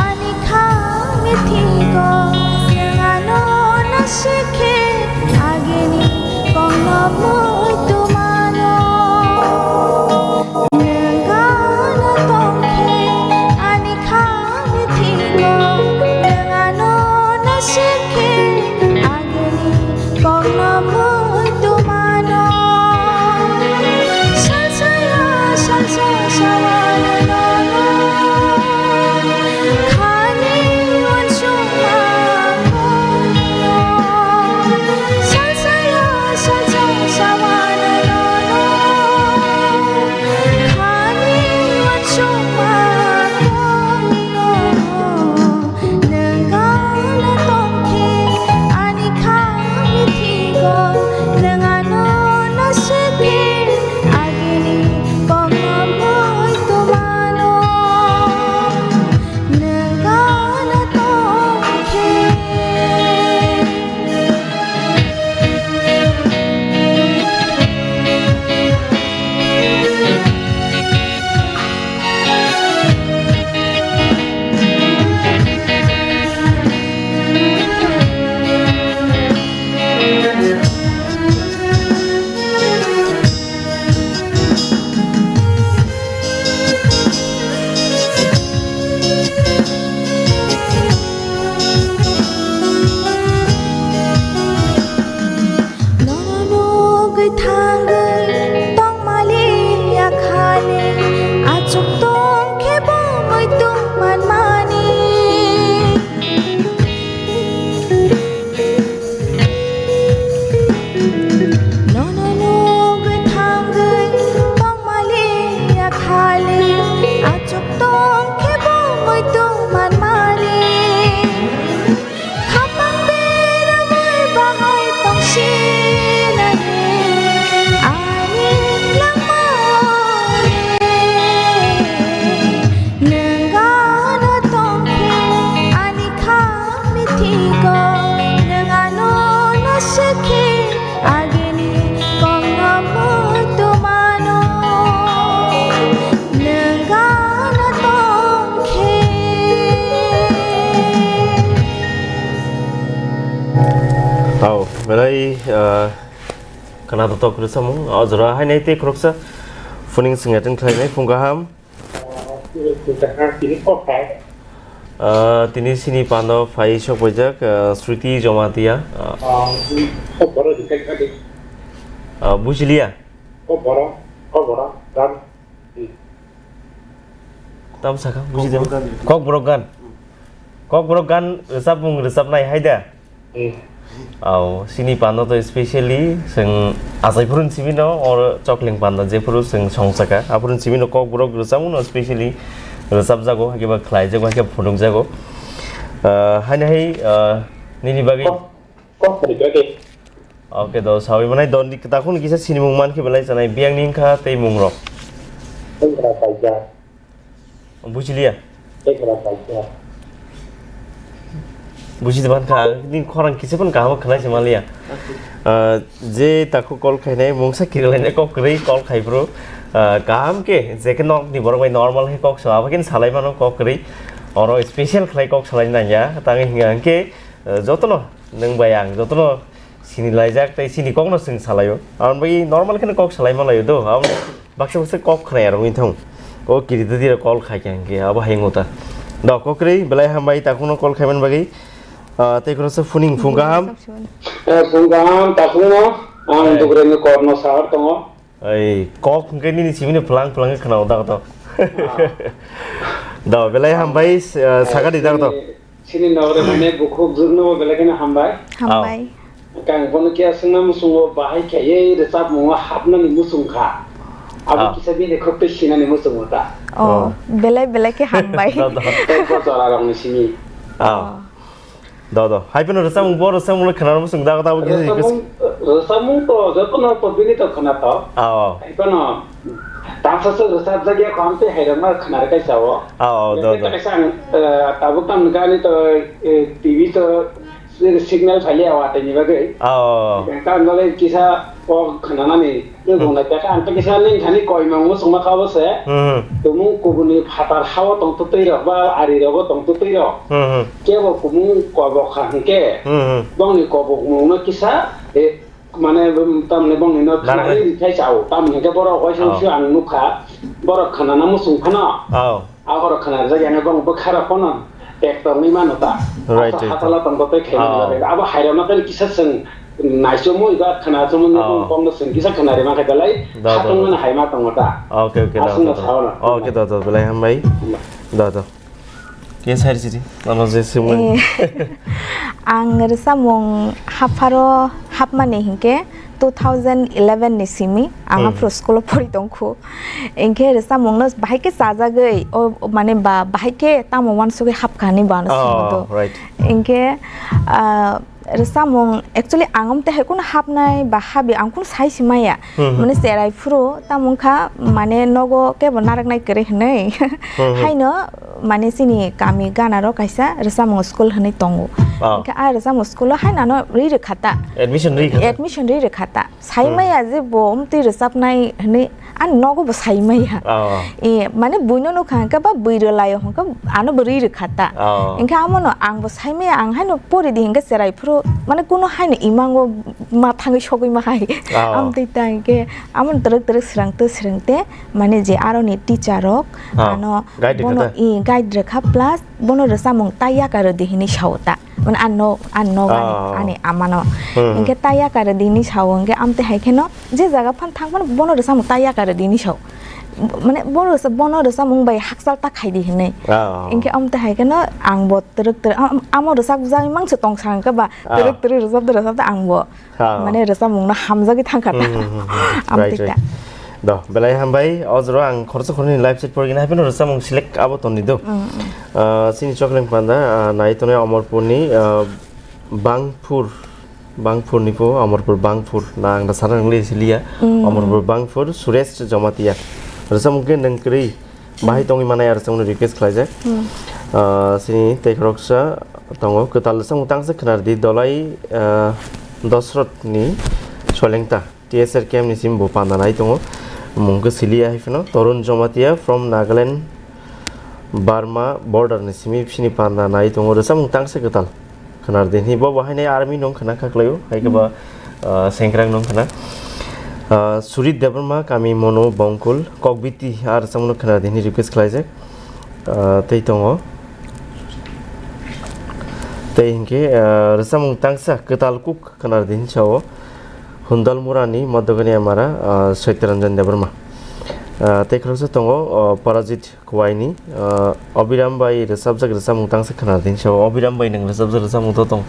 Ani kha mithigo, nwng ano nasikhe, agini kokno muitu mano. Nwng ano tongkhe, ani kha mithigo, nwng ano nasikhe, agini kokno muitu mano. Salsaya, salsa, sawana nono. Khani uansukma kokno. Salsaya, salsa, sawana nono. Khani uansukma kokno. Nwng ano tongkhe ani kha mithigo, nwng ano nasikhe, agini kokno muitu mano. Nwng ano tongkhe. Nono nugwi thangwi tongmaliya khani, achuk tongkhe bo muitu manmani. Nono nugwi thangwi tongmaliya khani, achuk tongkhe bo muitu manmani. Khapang berwi bahai tongsinani ani langmani. Nwng ano tongkhe ani kha mithigo, nwng ano nasikhe, agini kokno muitu mano. Nwng ano tongkhe. Tau, belai, ah, khwnathok rwchapmung. O jora hainai tei khoroksa phuning swngya tong khlainai phung kaham. Ah, tini kok hai? Ah, tini chini pando phai sok paijak, ah, Sriti Jomatia. Ah, kok boro di kai kadi. Ah, bujiliya? Kok boro, kok boro, gan. Tam sakha, buji de. Kokborok gan. Kokborok gan. Kokborok gan rwchapmung rwchapnai hai da? Hmm. Au, chini pando to specially chwng achai phuru simi no, or chokling panda je phuru chwng song saka, a phuru simi no kokborok rwchapmung no specially rwchapjago, haikhe ba khlaijago, haikhe phunukjago. Ah, haino hai, ah, nini bagwi. Kok, kok phunukjak de. Oke, do sawi manai don di kwtakhun kisa sinimung mankhe belai chanai biyang ni wngkha tei mung rok. Wngkha kaijak. Bujiliya. Ekra kaisa. Buji man kha, nini khorang kisa phano kaham khwnai se manliya. Ah, je takhuk call khainai, mungsa kirilainai kok kwrwi call khai phuru. Ah, kaham khe, je khe nokni borok bai normal khe kok sao, abo khe salai mano kok kwrwi. Oro special khlai kok salai nangya, tangwi hwnkha hwnkhe, ah, jotono nwng bai ang, jotono sini laijak tei sini kokno chwng salaio. Aboni bagwi normal kheno kok salai manlaio do. Aboni baksa baksa kok khwnai rwngwi thung. O kiri didi rok call khai khe hwnkhe abo hai wngwi ta. Do kokrwi belai hambai takhukno call khaiman bagwi. Ah, tei khoroksa phuning phung kaham. Eh, phung kaham takhukno ang Hai. Dugrani korno sahar tongo. Ei, kok hwnkhe nini simino phlang phlang khe khwnao da koto. Ah. Do, belai hambai, eh, sakadi da koto. Sini, sini nogre mane bukhuk jwkno bo belai kheno hambai. Hambai. Kang bono kiya swngna muchungo bahai khe ei rwchapmungo hapnani muchung kha. Abo Ah. Kisa bini khok twi sinani muchungo ta. Oh, Oh. Belai belai khe hambai. Do, do. Tei bo chwla rokni simi. Ah. Oh. Do, do. Hai phano rwchapmung, bo rwchapmung le khwnarokma chwng da, da, bo kisa Rwchapmung, rwchapmung to jotono to bini to khwna to. Ah, oh. Hai phano tangsa se rwchapjak ya kham tei hai rok ma khwna rwkai sao. Ah, oh, do, do. Kaisa ang, eh, tabuk tam gani to, eh, T V to signal phali ya watwi ni bagwi. Ah, oh. Tang gale kisa o khwnanani. Tei Hmm. Bung naikha khe ang tei kisa nini thani koimung muchungma kha bo se. Hmm. Tumung kubuni phatar hao tongtwtwi rok ba ari rogo tongtwtwi rok. Hmm, hmm. Kebo kumung kobok kha hwnkhe. Hmm, hmm. Bongni kobokmungno kisa, e, mane, tamni bongni no Narwknai. Khwnai rikhai chao. Tamni hwnkhe borok waisa Ah. Waisa ang nukha. Borok khwnana muchung phano. Ah. Aborok khwnarjak yani bong bwkha rok phano tek tongwi mano ta. Right, Asa right, hatala right. Tongkotwi khaimani Ah. Bagwi. Abo hairokno tei kisa chwng naichomwi ba khwnachaomwi Ah. Bong bongno chwng kisa khwnari mankha belai Da, da, khatungmani da. Haima tongo ta. Okay, okay, da, Aswkno da, da. Saono. Okay, da, da, belai hambai. Da, da. Ke sari siri? Ano je sumai. Eh, ang rwchapmung hapharo hapmani hinkhe two thousand eleven ni simi ang Hmm. Aphuru school o pori tongkhu. Hinkhe rwchapmungno bahai khe chajagwi, o, o, mane ba, bahai khe tamo uansugwi hapkha hinwi bo ano Oh, swngwi do. Right. Hinkhe, ah, rwchapmung actually ang omtwi hai kheno hapnai ba habi ang kheno sai se maya. Hmm, hmm. Mane cherai phuru tamo wngkha mane nogo kebo narwknai kwrwi hinwi. Hmm, hmm. Haino mane chini kami ganaro kaisa rwchapmung school hinwi tongo. Oh. Hinkhe a rwchapmung school o haino ano rwi rwkha ta. Admission rwi rwkha ta? Admission rwi rwkha ta. Sai Hmm. Maya je bo omtwi rwchapnai hinwi ani nogo bo sai maya. Oh. E, mane buino nukha hwnkhe ba bui rwlaio hwnkhe ano bo rwi rwkha ta. Oh. Hinkhe amono ang bo sai maya ang haino pori di hinkhe cherai phuru mane kuno haino imango ma thangwi sogwi ma hai. Oh. Amtwi ta hinkhe amon twrwk twrwk swrang twi swrang te mane je aroni teacher rok Oh. Ano Guide bono rwkha ta? I guide rwkha plus bono rwchapmung ta yaka rwdi hinwi sao ta. Mane ano, ano gani, Oh. Ani amano. Hmm. Hinkhe ta yaka rwdi hinwi sao, hinkhe amtwi hai kheno je jaga phan thang phano bono rwchapmung ta yaka rwdi hinwi sao. Mane bono rwchap-, bono rwchapmung bai hakchal ta khaidi hinwi. Oh. Hinkhe amtwi hai kheno ang bo twrwk twrwk, am-, amo rwchapjagwi mangse tong sa hinkhe ba Oh. Twrwk twrwk rwchapde rwchapde ang bo Ha. Mane rwchapmungno hamjagwi thangkha ta. Hmm, hmm, hmm, hmm. Right, amtwi right. Ta. Do, belai hambai, o jora ang khoroksa khoroknwi live chat porgini, hapheno rwchapmung select abo tongdi do. Hmm, hmm. Ah, chini Chokleng Panda, ah, nai tongnai Omorpurni, ah, Bangphur, Bangphurni pho, Omorpur Bangphur, na ang da sana nang liya siliya. Hmm. Omorpur Bangphur, Suresh Jamatia. Rwchapmung khe nwng kwrwi, bahai tongwi manai aro chwngno request khlaijak. Hmm. Ah, chini tei khoroksa tongo, kwtal rwchapmung tangsa khwnardi Dolai, ah, Dosrotni Solengta T S R camp ni simi bo panda nai tongo. Mung khe siliya hai phano Torun Jomatia from Nagaland Burma border ni simi bini panda nai tongo. Rwchapmung tangsa kwtal. Khwnardi hinwi bo bo haino army nung khna kha khlaio, hai khe ba, Hmm. Ah, sengkrak nung khna. Ah, Surit Debbarma, kami Mono Bongkul, Kokbiti, ah, rwchapmung khwnardi hinwi request khlaijak. Ah, tei tongo. Tei hinkhe, ah, rwchapmung tangsa, Kwtal Kuk, khwnardi hinwi sao. Hundal Murani, Modogani Amara, ah, Saityaranjan Debbarma. Ah, tei khoroksa tongo, ah, Parajit Kuaini, ah, Obiram bai rwchapjak rwchapmung tangsa khwnardi hinwi sao. Obiram bai nwng rwchapjak rwchapmung to tong?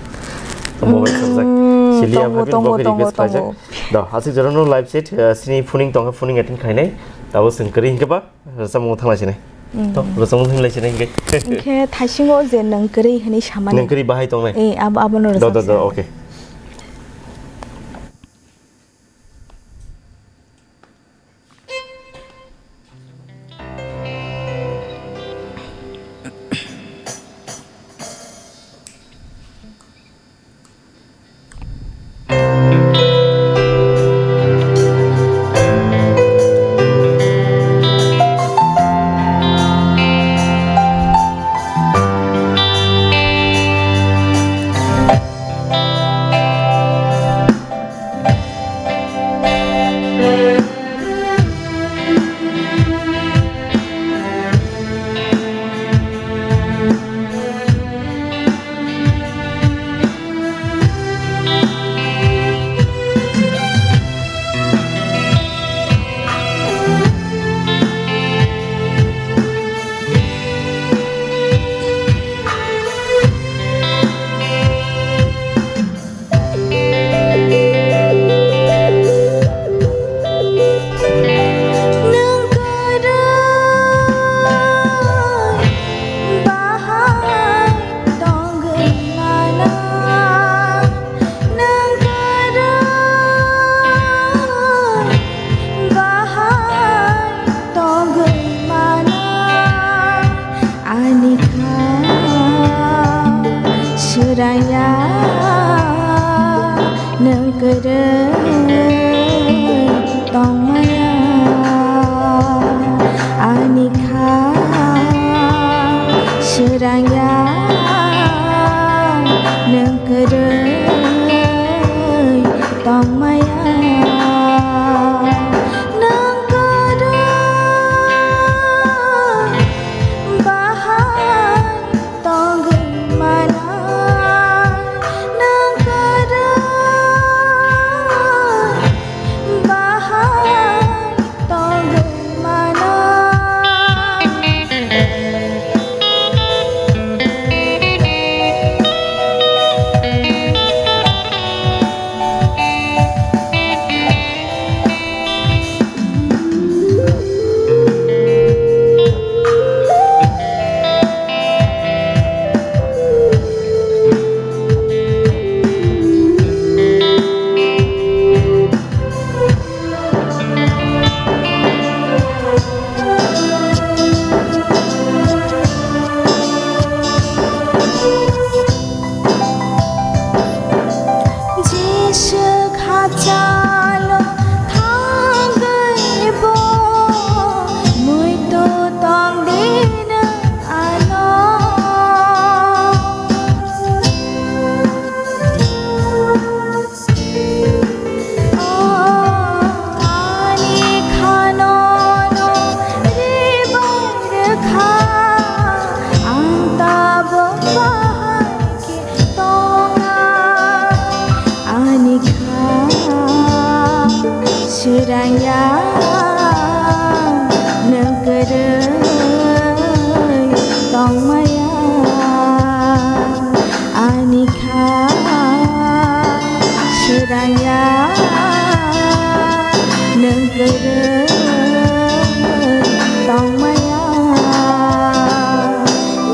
Bo bai rwchapjak. Mm, Siliya tongo, phaibin tongo, bo khe tongo, request khlaijak. Tongo. Do, aswk jorano live chat, ah, sini phuning tongkha, phuning attend khainai. Abo chwng kwrwi hinkhe ba rwchapmung thangna sinai. Mm. To, rwchapmung thangna sinai hinkhe. Hinkhe thaisingo je nwng kwrwi hinwi samani. Nwng kwrwi bahai tongnai? Eh, abo, abono Do, do, do, rwchapjak. Okay. Srangya nwng kwrwi tongmaya ani kha. Srangya nwng kwrwi tongmaya. Nwng kwrwi bahai tongwi mana, nwng kwrwi bahai tongwi mana. Jisu khachalo thangwi bo muitu tongdino ano. O ani khanono ribai rwkha, ang tabuk bahai khe tonga. Ani kha srangya nwng kwrwi tongmaya. Ani kha srangya nwng kwrwi tongmaya.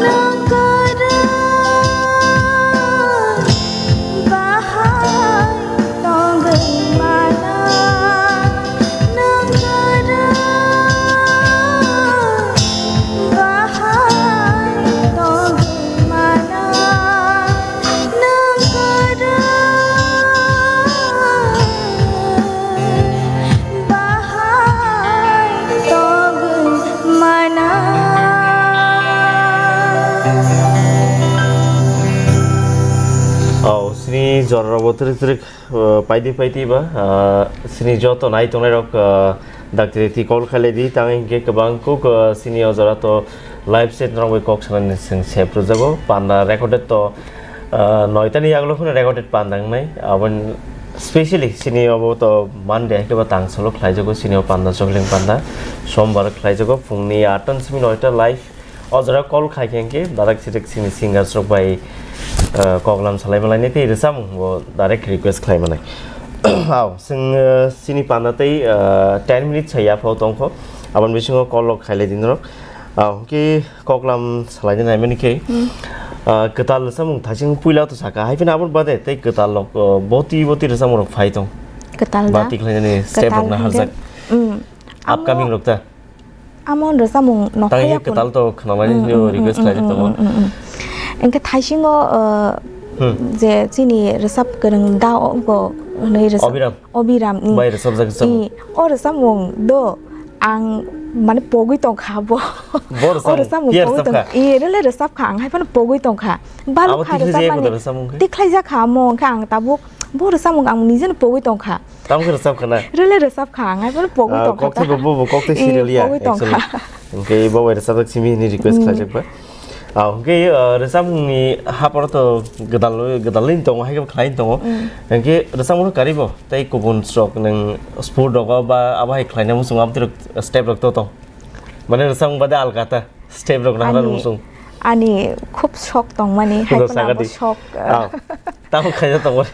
Nwng kwrwi bahai tongwi mana, nwng kwrwi bahai tongwi mana, nwng kwrwi bahai tongwi mana. Oh, sini jorarok bo trik trik. Uh, paidi paidi ba, uh, sini joto nai tongnai rok, uh, daktari ti call khailai di, tang hinkhe kwbang kuk, uh, sini o jora to live set rok bai kok sanani seng sep rwjago, panda recorded to, uh, noita ni yagulo kheno recorded panda wngnai, aboni specially sini obo to Monday hai khe ba tang solo khlaijago, sini o panda chokling panda, sombar khlaijago, phungni atta ni simi noita live. O jora call khai khe hinkhe direct sirik sini singers rok bai, eh, koklam salai malai ni tei rwchapmung bo direct request khlai manai. Aw, chwng, eh, sini panda tei, eh, ten minutes hai yaphao tongkho. Aboni bisingo call rok khailai di norok. Aw, hinkhe koklam salai di nai mani khe, Hmm. eh, kwtal rwchapmung thaising puila to saka. Hai phano aboni bade tei kwtal rok, eh, boti boti rwchapmung rok phai tong. Kwtal da? Bati khlainani step Kwtal rok na hinkhe, harjak. Hmm. Upcoming Amo rok ta? Amo rwchapmung nokhorya kwtal to khwnamani hwnwi request khlai tongo. Engkhe thaisingo, uh, Hmm. je chini rwchap kwrwng da o-, bo hwnwi rwchap-, Obiram. Obiram, mm. Bai rwchapjak rwchapmung. I, o rwchapmung do ang mane pogwi tongkha bo. Bo rwchapmung? O rwchapmung pogwi tongkha. I, rwle rwchapkha, ang hai phano pogwi tongkha. Balukha rwchapmani. Abo tikhlaijak kha amo, engkhe ang tabuk bo rwchapmung ang nijeno pogwi tongkha. Tamo khe rwchap khana? Rwle rwchap kha, ang hai phano pogwi tongkha ta. Kok thaibo bo, bo kok thai serial ya, pogwi tongkha. Actually. Hwnkhe bo bai rwchapjak simi hwnwi request khlaijak ba. Ah, hwnkhe, ah, rwchapmungni haparo to gwdal, gwdalwi tongo, hai khe khlai tongo. Hwnkhe rwchapmung karibo, tei kubun srok nwng sport rogo ba abo hai khlaina muchungo, abo twi rok step rok to tong. Mane rwchapmung bade alga ta. Step rok nahar ani, nung sung. Ani khub sok tongmani, hai phano abo sok. Tamo khaina tongmani.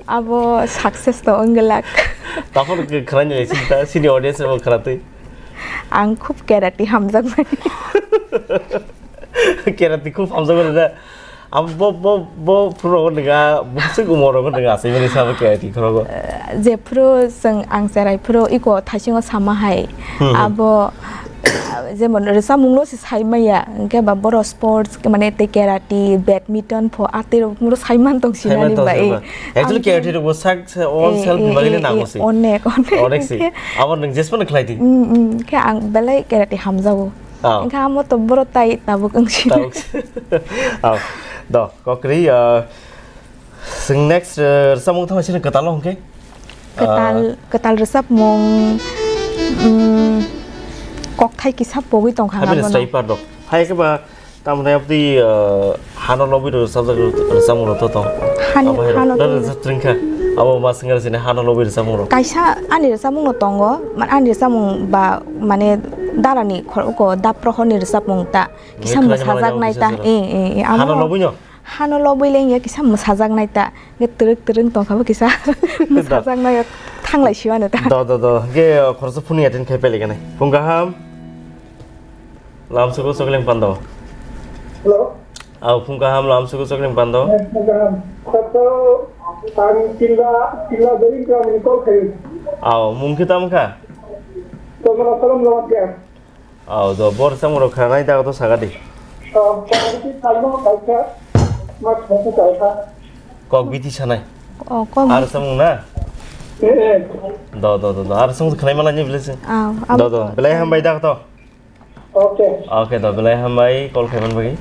Abo success to wngwlak. Tamo khe khwnaini sinta, sini audience rok khwnatwi. Ang khub karate hamjakmani. Karate khub hamjakmani da. Abo bo, bo, bo phuru rogo nwnga, bwswk omo rogo nwnga, asai mani sabo karate khorogo. Eh, jephuru chwng ang cherai phuru iko thaisingo sama hai, hmm, hmm, abo Jemon rwchapmungno se sai maya, hwnkhe ba borok sports, mane tei karate, badminton pho, atwi rok moro sai man tong sinani ba, eh. Actually, karate rok bo sak, all self bagwi le nango se. Onek, onek. Onek se. Abo nwng jesmano khlai di. Mm, mm. Khe ang belai karate hamjago. Oh. Hwnkhe amo to borok tai tabuk wng sino. Tabuk. Oh. Do, kokri, ah, Chwng next, eh, rwchapmung tamo sini kwtal hwnkhe? Kwtal, ah, kwtal rwchapmung, mm, kokthai kisa pogwi tongkha. Habini abono. Striper rok. Hai khe ba, tamo nai abdi, eh, hano lobwi rwchapjak rwchapmung rok to tong. Hani, abo hai rok. Hano lobwi. Rwchap twrwngkha. Abo ma swngkha sini hano lobwi rwchapmung rok. Kaisa ani rwchapmung no tongo, ma-, ani rwchapmung ba, mane, darani khor-, ko, dap prohorni rwchapmung ta. Kisa mwsajak nai ta. Eh, eh, eh, amo. Hano lobwi no? Hano lobwi le wngya kisa mwsajak nai ta. Nge twrwk twrwng tongkha bo kisa mwsajak nai thanglai siwano ta. Do, do, do. Nge, uh, khoroksa phone attend khai pailaikha nai. Phung kaham. Lamsugo Chokling Pando. Hello. Aw, phung kaham Lamsugo Chokling Pando. Eh, phung kaham. Khoroksa ang Tilla, Tilla Doring Kramni call khai. Aw, mung khe tamo kha? Tomona Solom Lawat Gas. Aw, do, bor rwchapmung rok khnanai da, to saga di. Oh, kok biti salno kaisa, mas kaisa kaisa. Kok biti sanai. Oh, kok. Ar samung na? Eh, eh. Do, do, do, do. Ar samung khnai mala ni bile se. Aw, do, do. Belai hambai da to. Okay. Okay, do, belai hambai call khaiman bagi.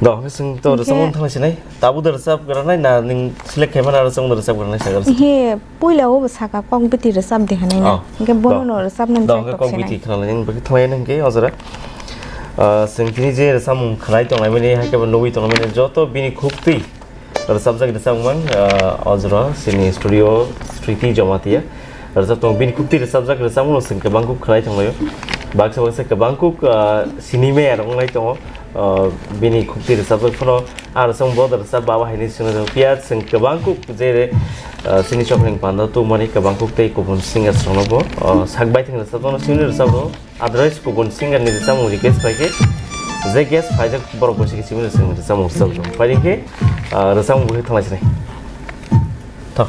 Do, ke sing to rwchapmung thang sinai. Tabu da rwchap granai na ning select khaimana rwchapmung da rwchap granai saga. He, Puila o bwsaka kok biti rwchap di hwnwi na. Oh. Hwnkhe bono no rwchapnani. Do, hwnkhe kok biti khwnalai nini bagwi thanglai nini hwnkhe o jora. Ah, chwng tini je rwchapmung khwnai tonglai mani, hai khe bo nugwi tonglai mani joto bini khuktwi rwchapjak rwchapmung, ah, o jora chini studio Sriti Jamatia rwchap tongo. Bini khuktwi rwchapjak rwchapmung no chwng kwbang kuk khwnai tonglaio. Baksa baksa kwbang kuk, ah, sini maya rok wnglai tongo. Ah, bini khuktwi rwchapjak phano Aro chwng bo rwchap baba hai ni swngna jang phiya chwng kwbang kuk je, ah, chini Chokling Pando tubumani kwbang kuk tei kubun singer rokno bo, ah, sak bai thwng rwchap jano chini rwchap rw. Otherwise kubun singer ni rwchapmung request khlai khe je guest phaijak borok bo se chini rwchap rwchap jano. Phai khe, ah, rwchapmung bo khe thanglai sinai. Thok.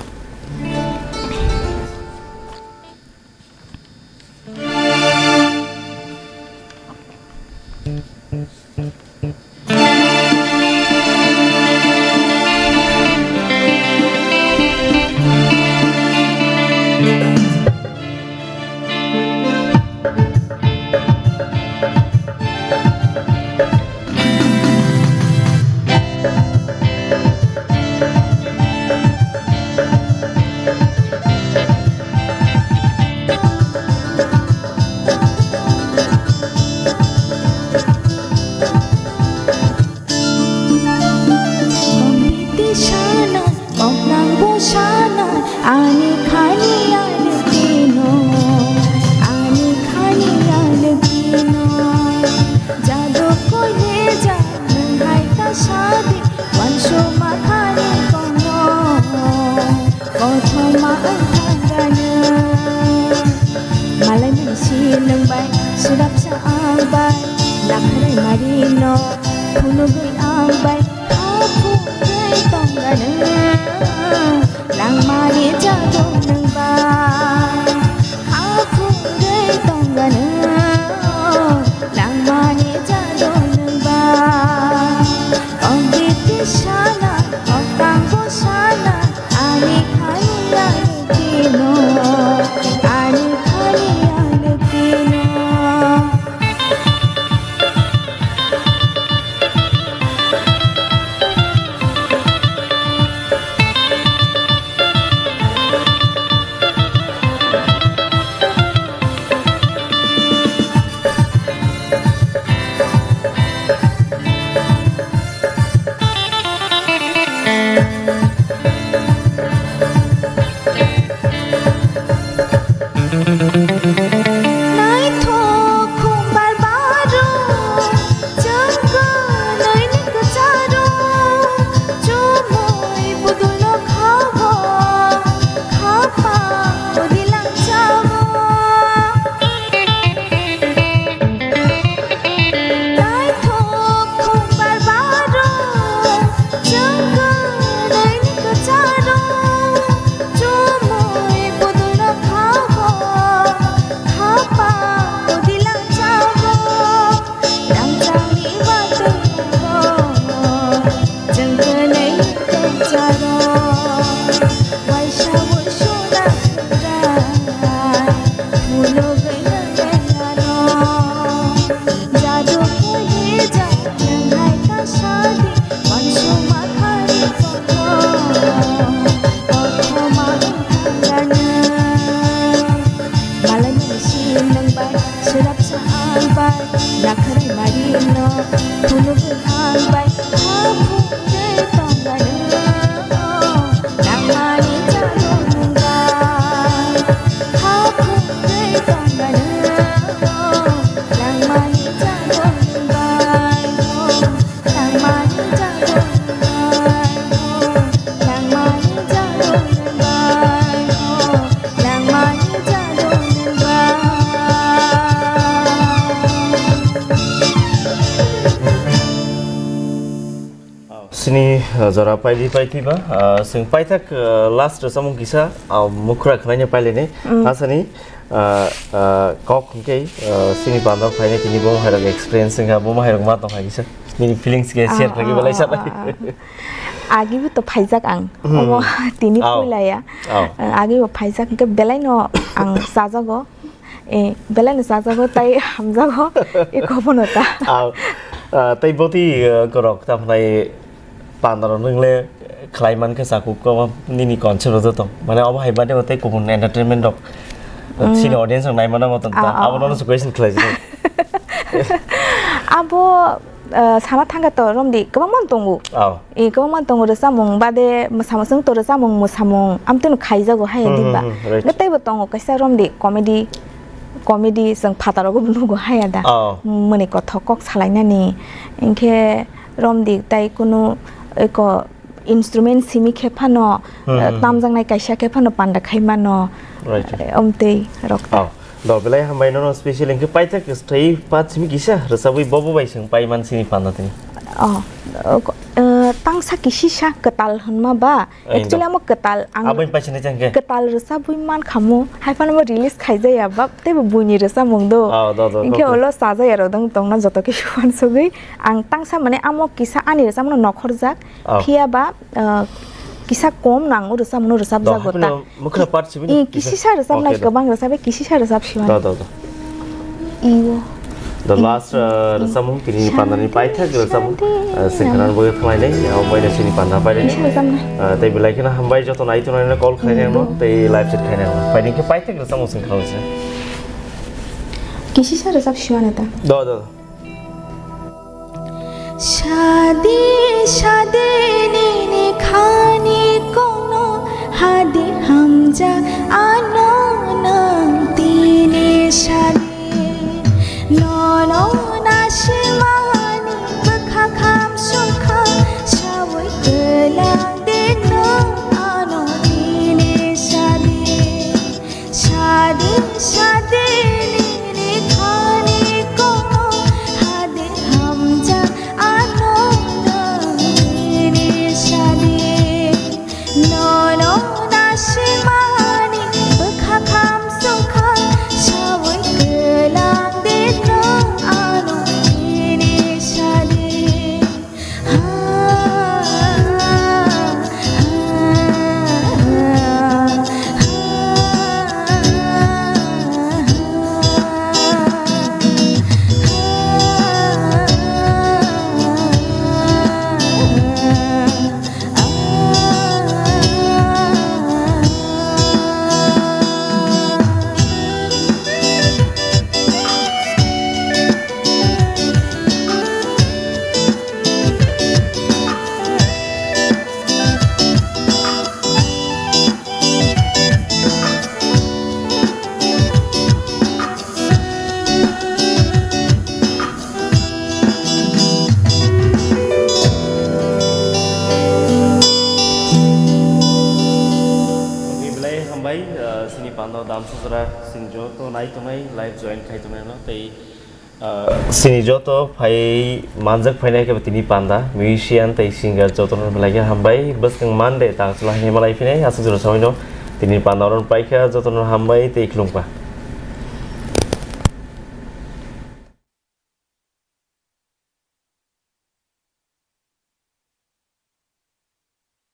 Komiti sana, oknang bo sana, ani khani alwkino, ani khani alwkino. Jado koile ja, nwng hai ta sadi, wansukma khani kono. Kothoma wngkha gana. Malai mani si nwng bai, swrapsa ang bai, lakharai mari no, phunugwi ang bai, kha phunugwi tong gana. Langmani jado nwng bai, kha phunugwi tong gana. Langmani jado nwng bai. Kok biti sana, kok tangbo sana, ani khani alwkino, ani khani alwkino. Chini, uh, jora paidi paithiba, uh, chwng paithak, uh, last rwchapmung kisa, uh, mukhra khwlaina pailaini. Mm. Asani, uh, uh, kok hwnkhe, uh, chini panda phainai tini bo hairok experience wngkha, bo hairok ma tongkha kisa. Nini feelings khe share khlaiwi belai sa. Ah, ah, ah, ah. Agi bo to phaijak ang. Hmm. Omo tini puila ya. Aw. Uh, agi bo phaijak hwnkhe belai no ang chajago. Eh, belai no chajago, tai hamjago, eko bono ta. Aw, ah, tei boti, eh, korok, ta phnai pandaro nwngle khlai mankhe chakuk ko nini concept rok joto. Mane obo hai bade tei kubun entertainment rok, mm, chini audience rok nai mana moton ta. Ah, ah, abo nono ah. Question khlai jini. Abo, eh, sana thangkha to romdi kwbangma tongo. Aw. E, kwbangma tongo rwchapmung bade mwsamung, chwng to rwchapmung mwsamung amtwino khaijago haya. Hmm, diba? Hmm, hmm, right. Hwnkhe teibo tongo kaisa romdi comedy, comedy chwng phataro bo nugo haya da. Oh. Mwnwi kothok kok salainani. Hinkhe romdi tai kunu eko instrument simi khe phano, hmm, eh, hmm, hmm, tamjaknai kaisa khe phano panda khai mano. Right, right. Eh, omtwi rok ta. Oh. Do belai hambai nono special hinkhe paithak kwthwi pat simi kisa rwchabwi bobo bai chwng pai man sini panda tini. Oh, uh, tangsa kisisa kwtal hwnma ba? Ai, actually do. Amo kwtal ang aboni paisa ni chengke kwtal rwchabwi man khamu, hai phano bo release khaijaya ba, teibo buini rwchapmung do. Oh, do, do, hinkhe okay. Olo chajaya rok dong tongna joto khe uansugwi ang tangsa mane amo kisa ani rwchapmung nokhorjak, oh, phiya ba, uh, kisa kom nang o rwchapmung no rwchapjago ta. Mukhra part simi. I, no? Kisisa rwchapnai. Okay, do. Kwbang rwchabe, kisisa rwchap siwani. Do, do, do. Iyo. The last, uh, rwchapmung, tini pandani paithak rwchapmung. Uh, singkhanan bo khlainai, abo bai sini panda bai. Kisisa rwchapnai. Uh, tei belai kheno hambai joto nai tongnai call khlainai no, tei live chat khlainai no. Bai ni khe paithak rwchapmung singkhanan se. Kisisa rwchap siwani ta. Do, do, do. Shadi shadi nini khani kono hadi hamja ano nang tini shadi nono nasimani bwkha kham sukha sawi kwlang dino ano tini shadi. Shadi, shadi, nini khani kono hadi hamjak ano nini shadi. Nono nasimani bwkha kham sukha sawi kwlang dino ano nini shadi. Belai hambai, uh, sini panda damsajra sini joto nai tongnai, live join khai tongnai no tei Ah, sini joto phai manjak phainai khe tini panda, musician tei singer jotono belai khe hambai. Bwskang Monday ta chwla hini malai phinai, aswk jora sawi no tini panda oro paikha, jotono hambai tei khulumkha.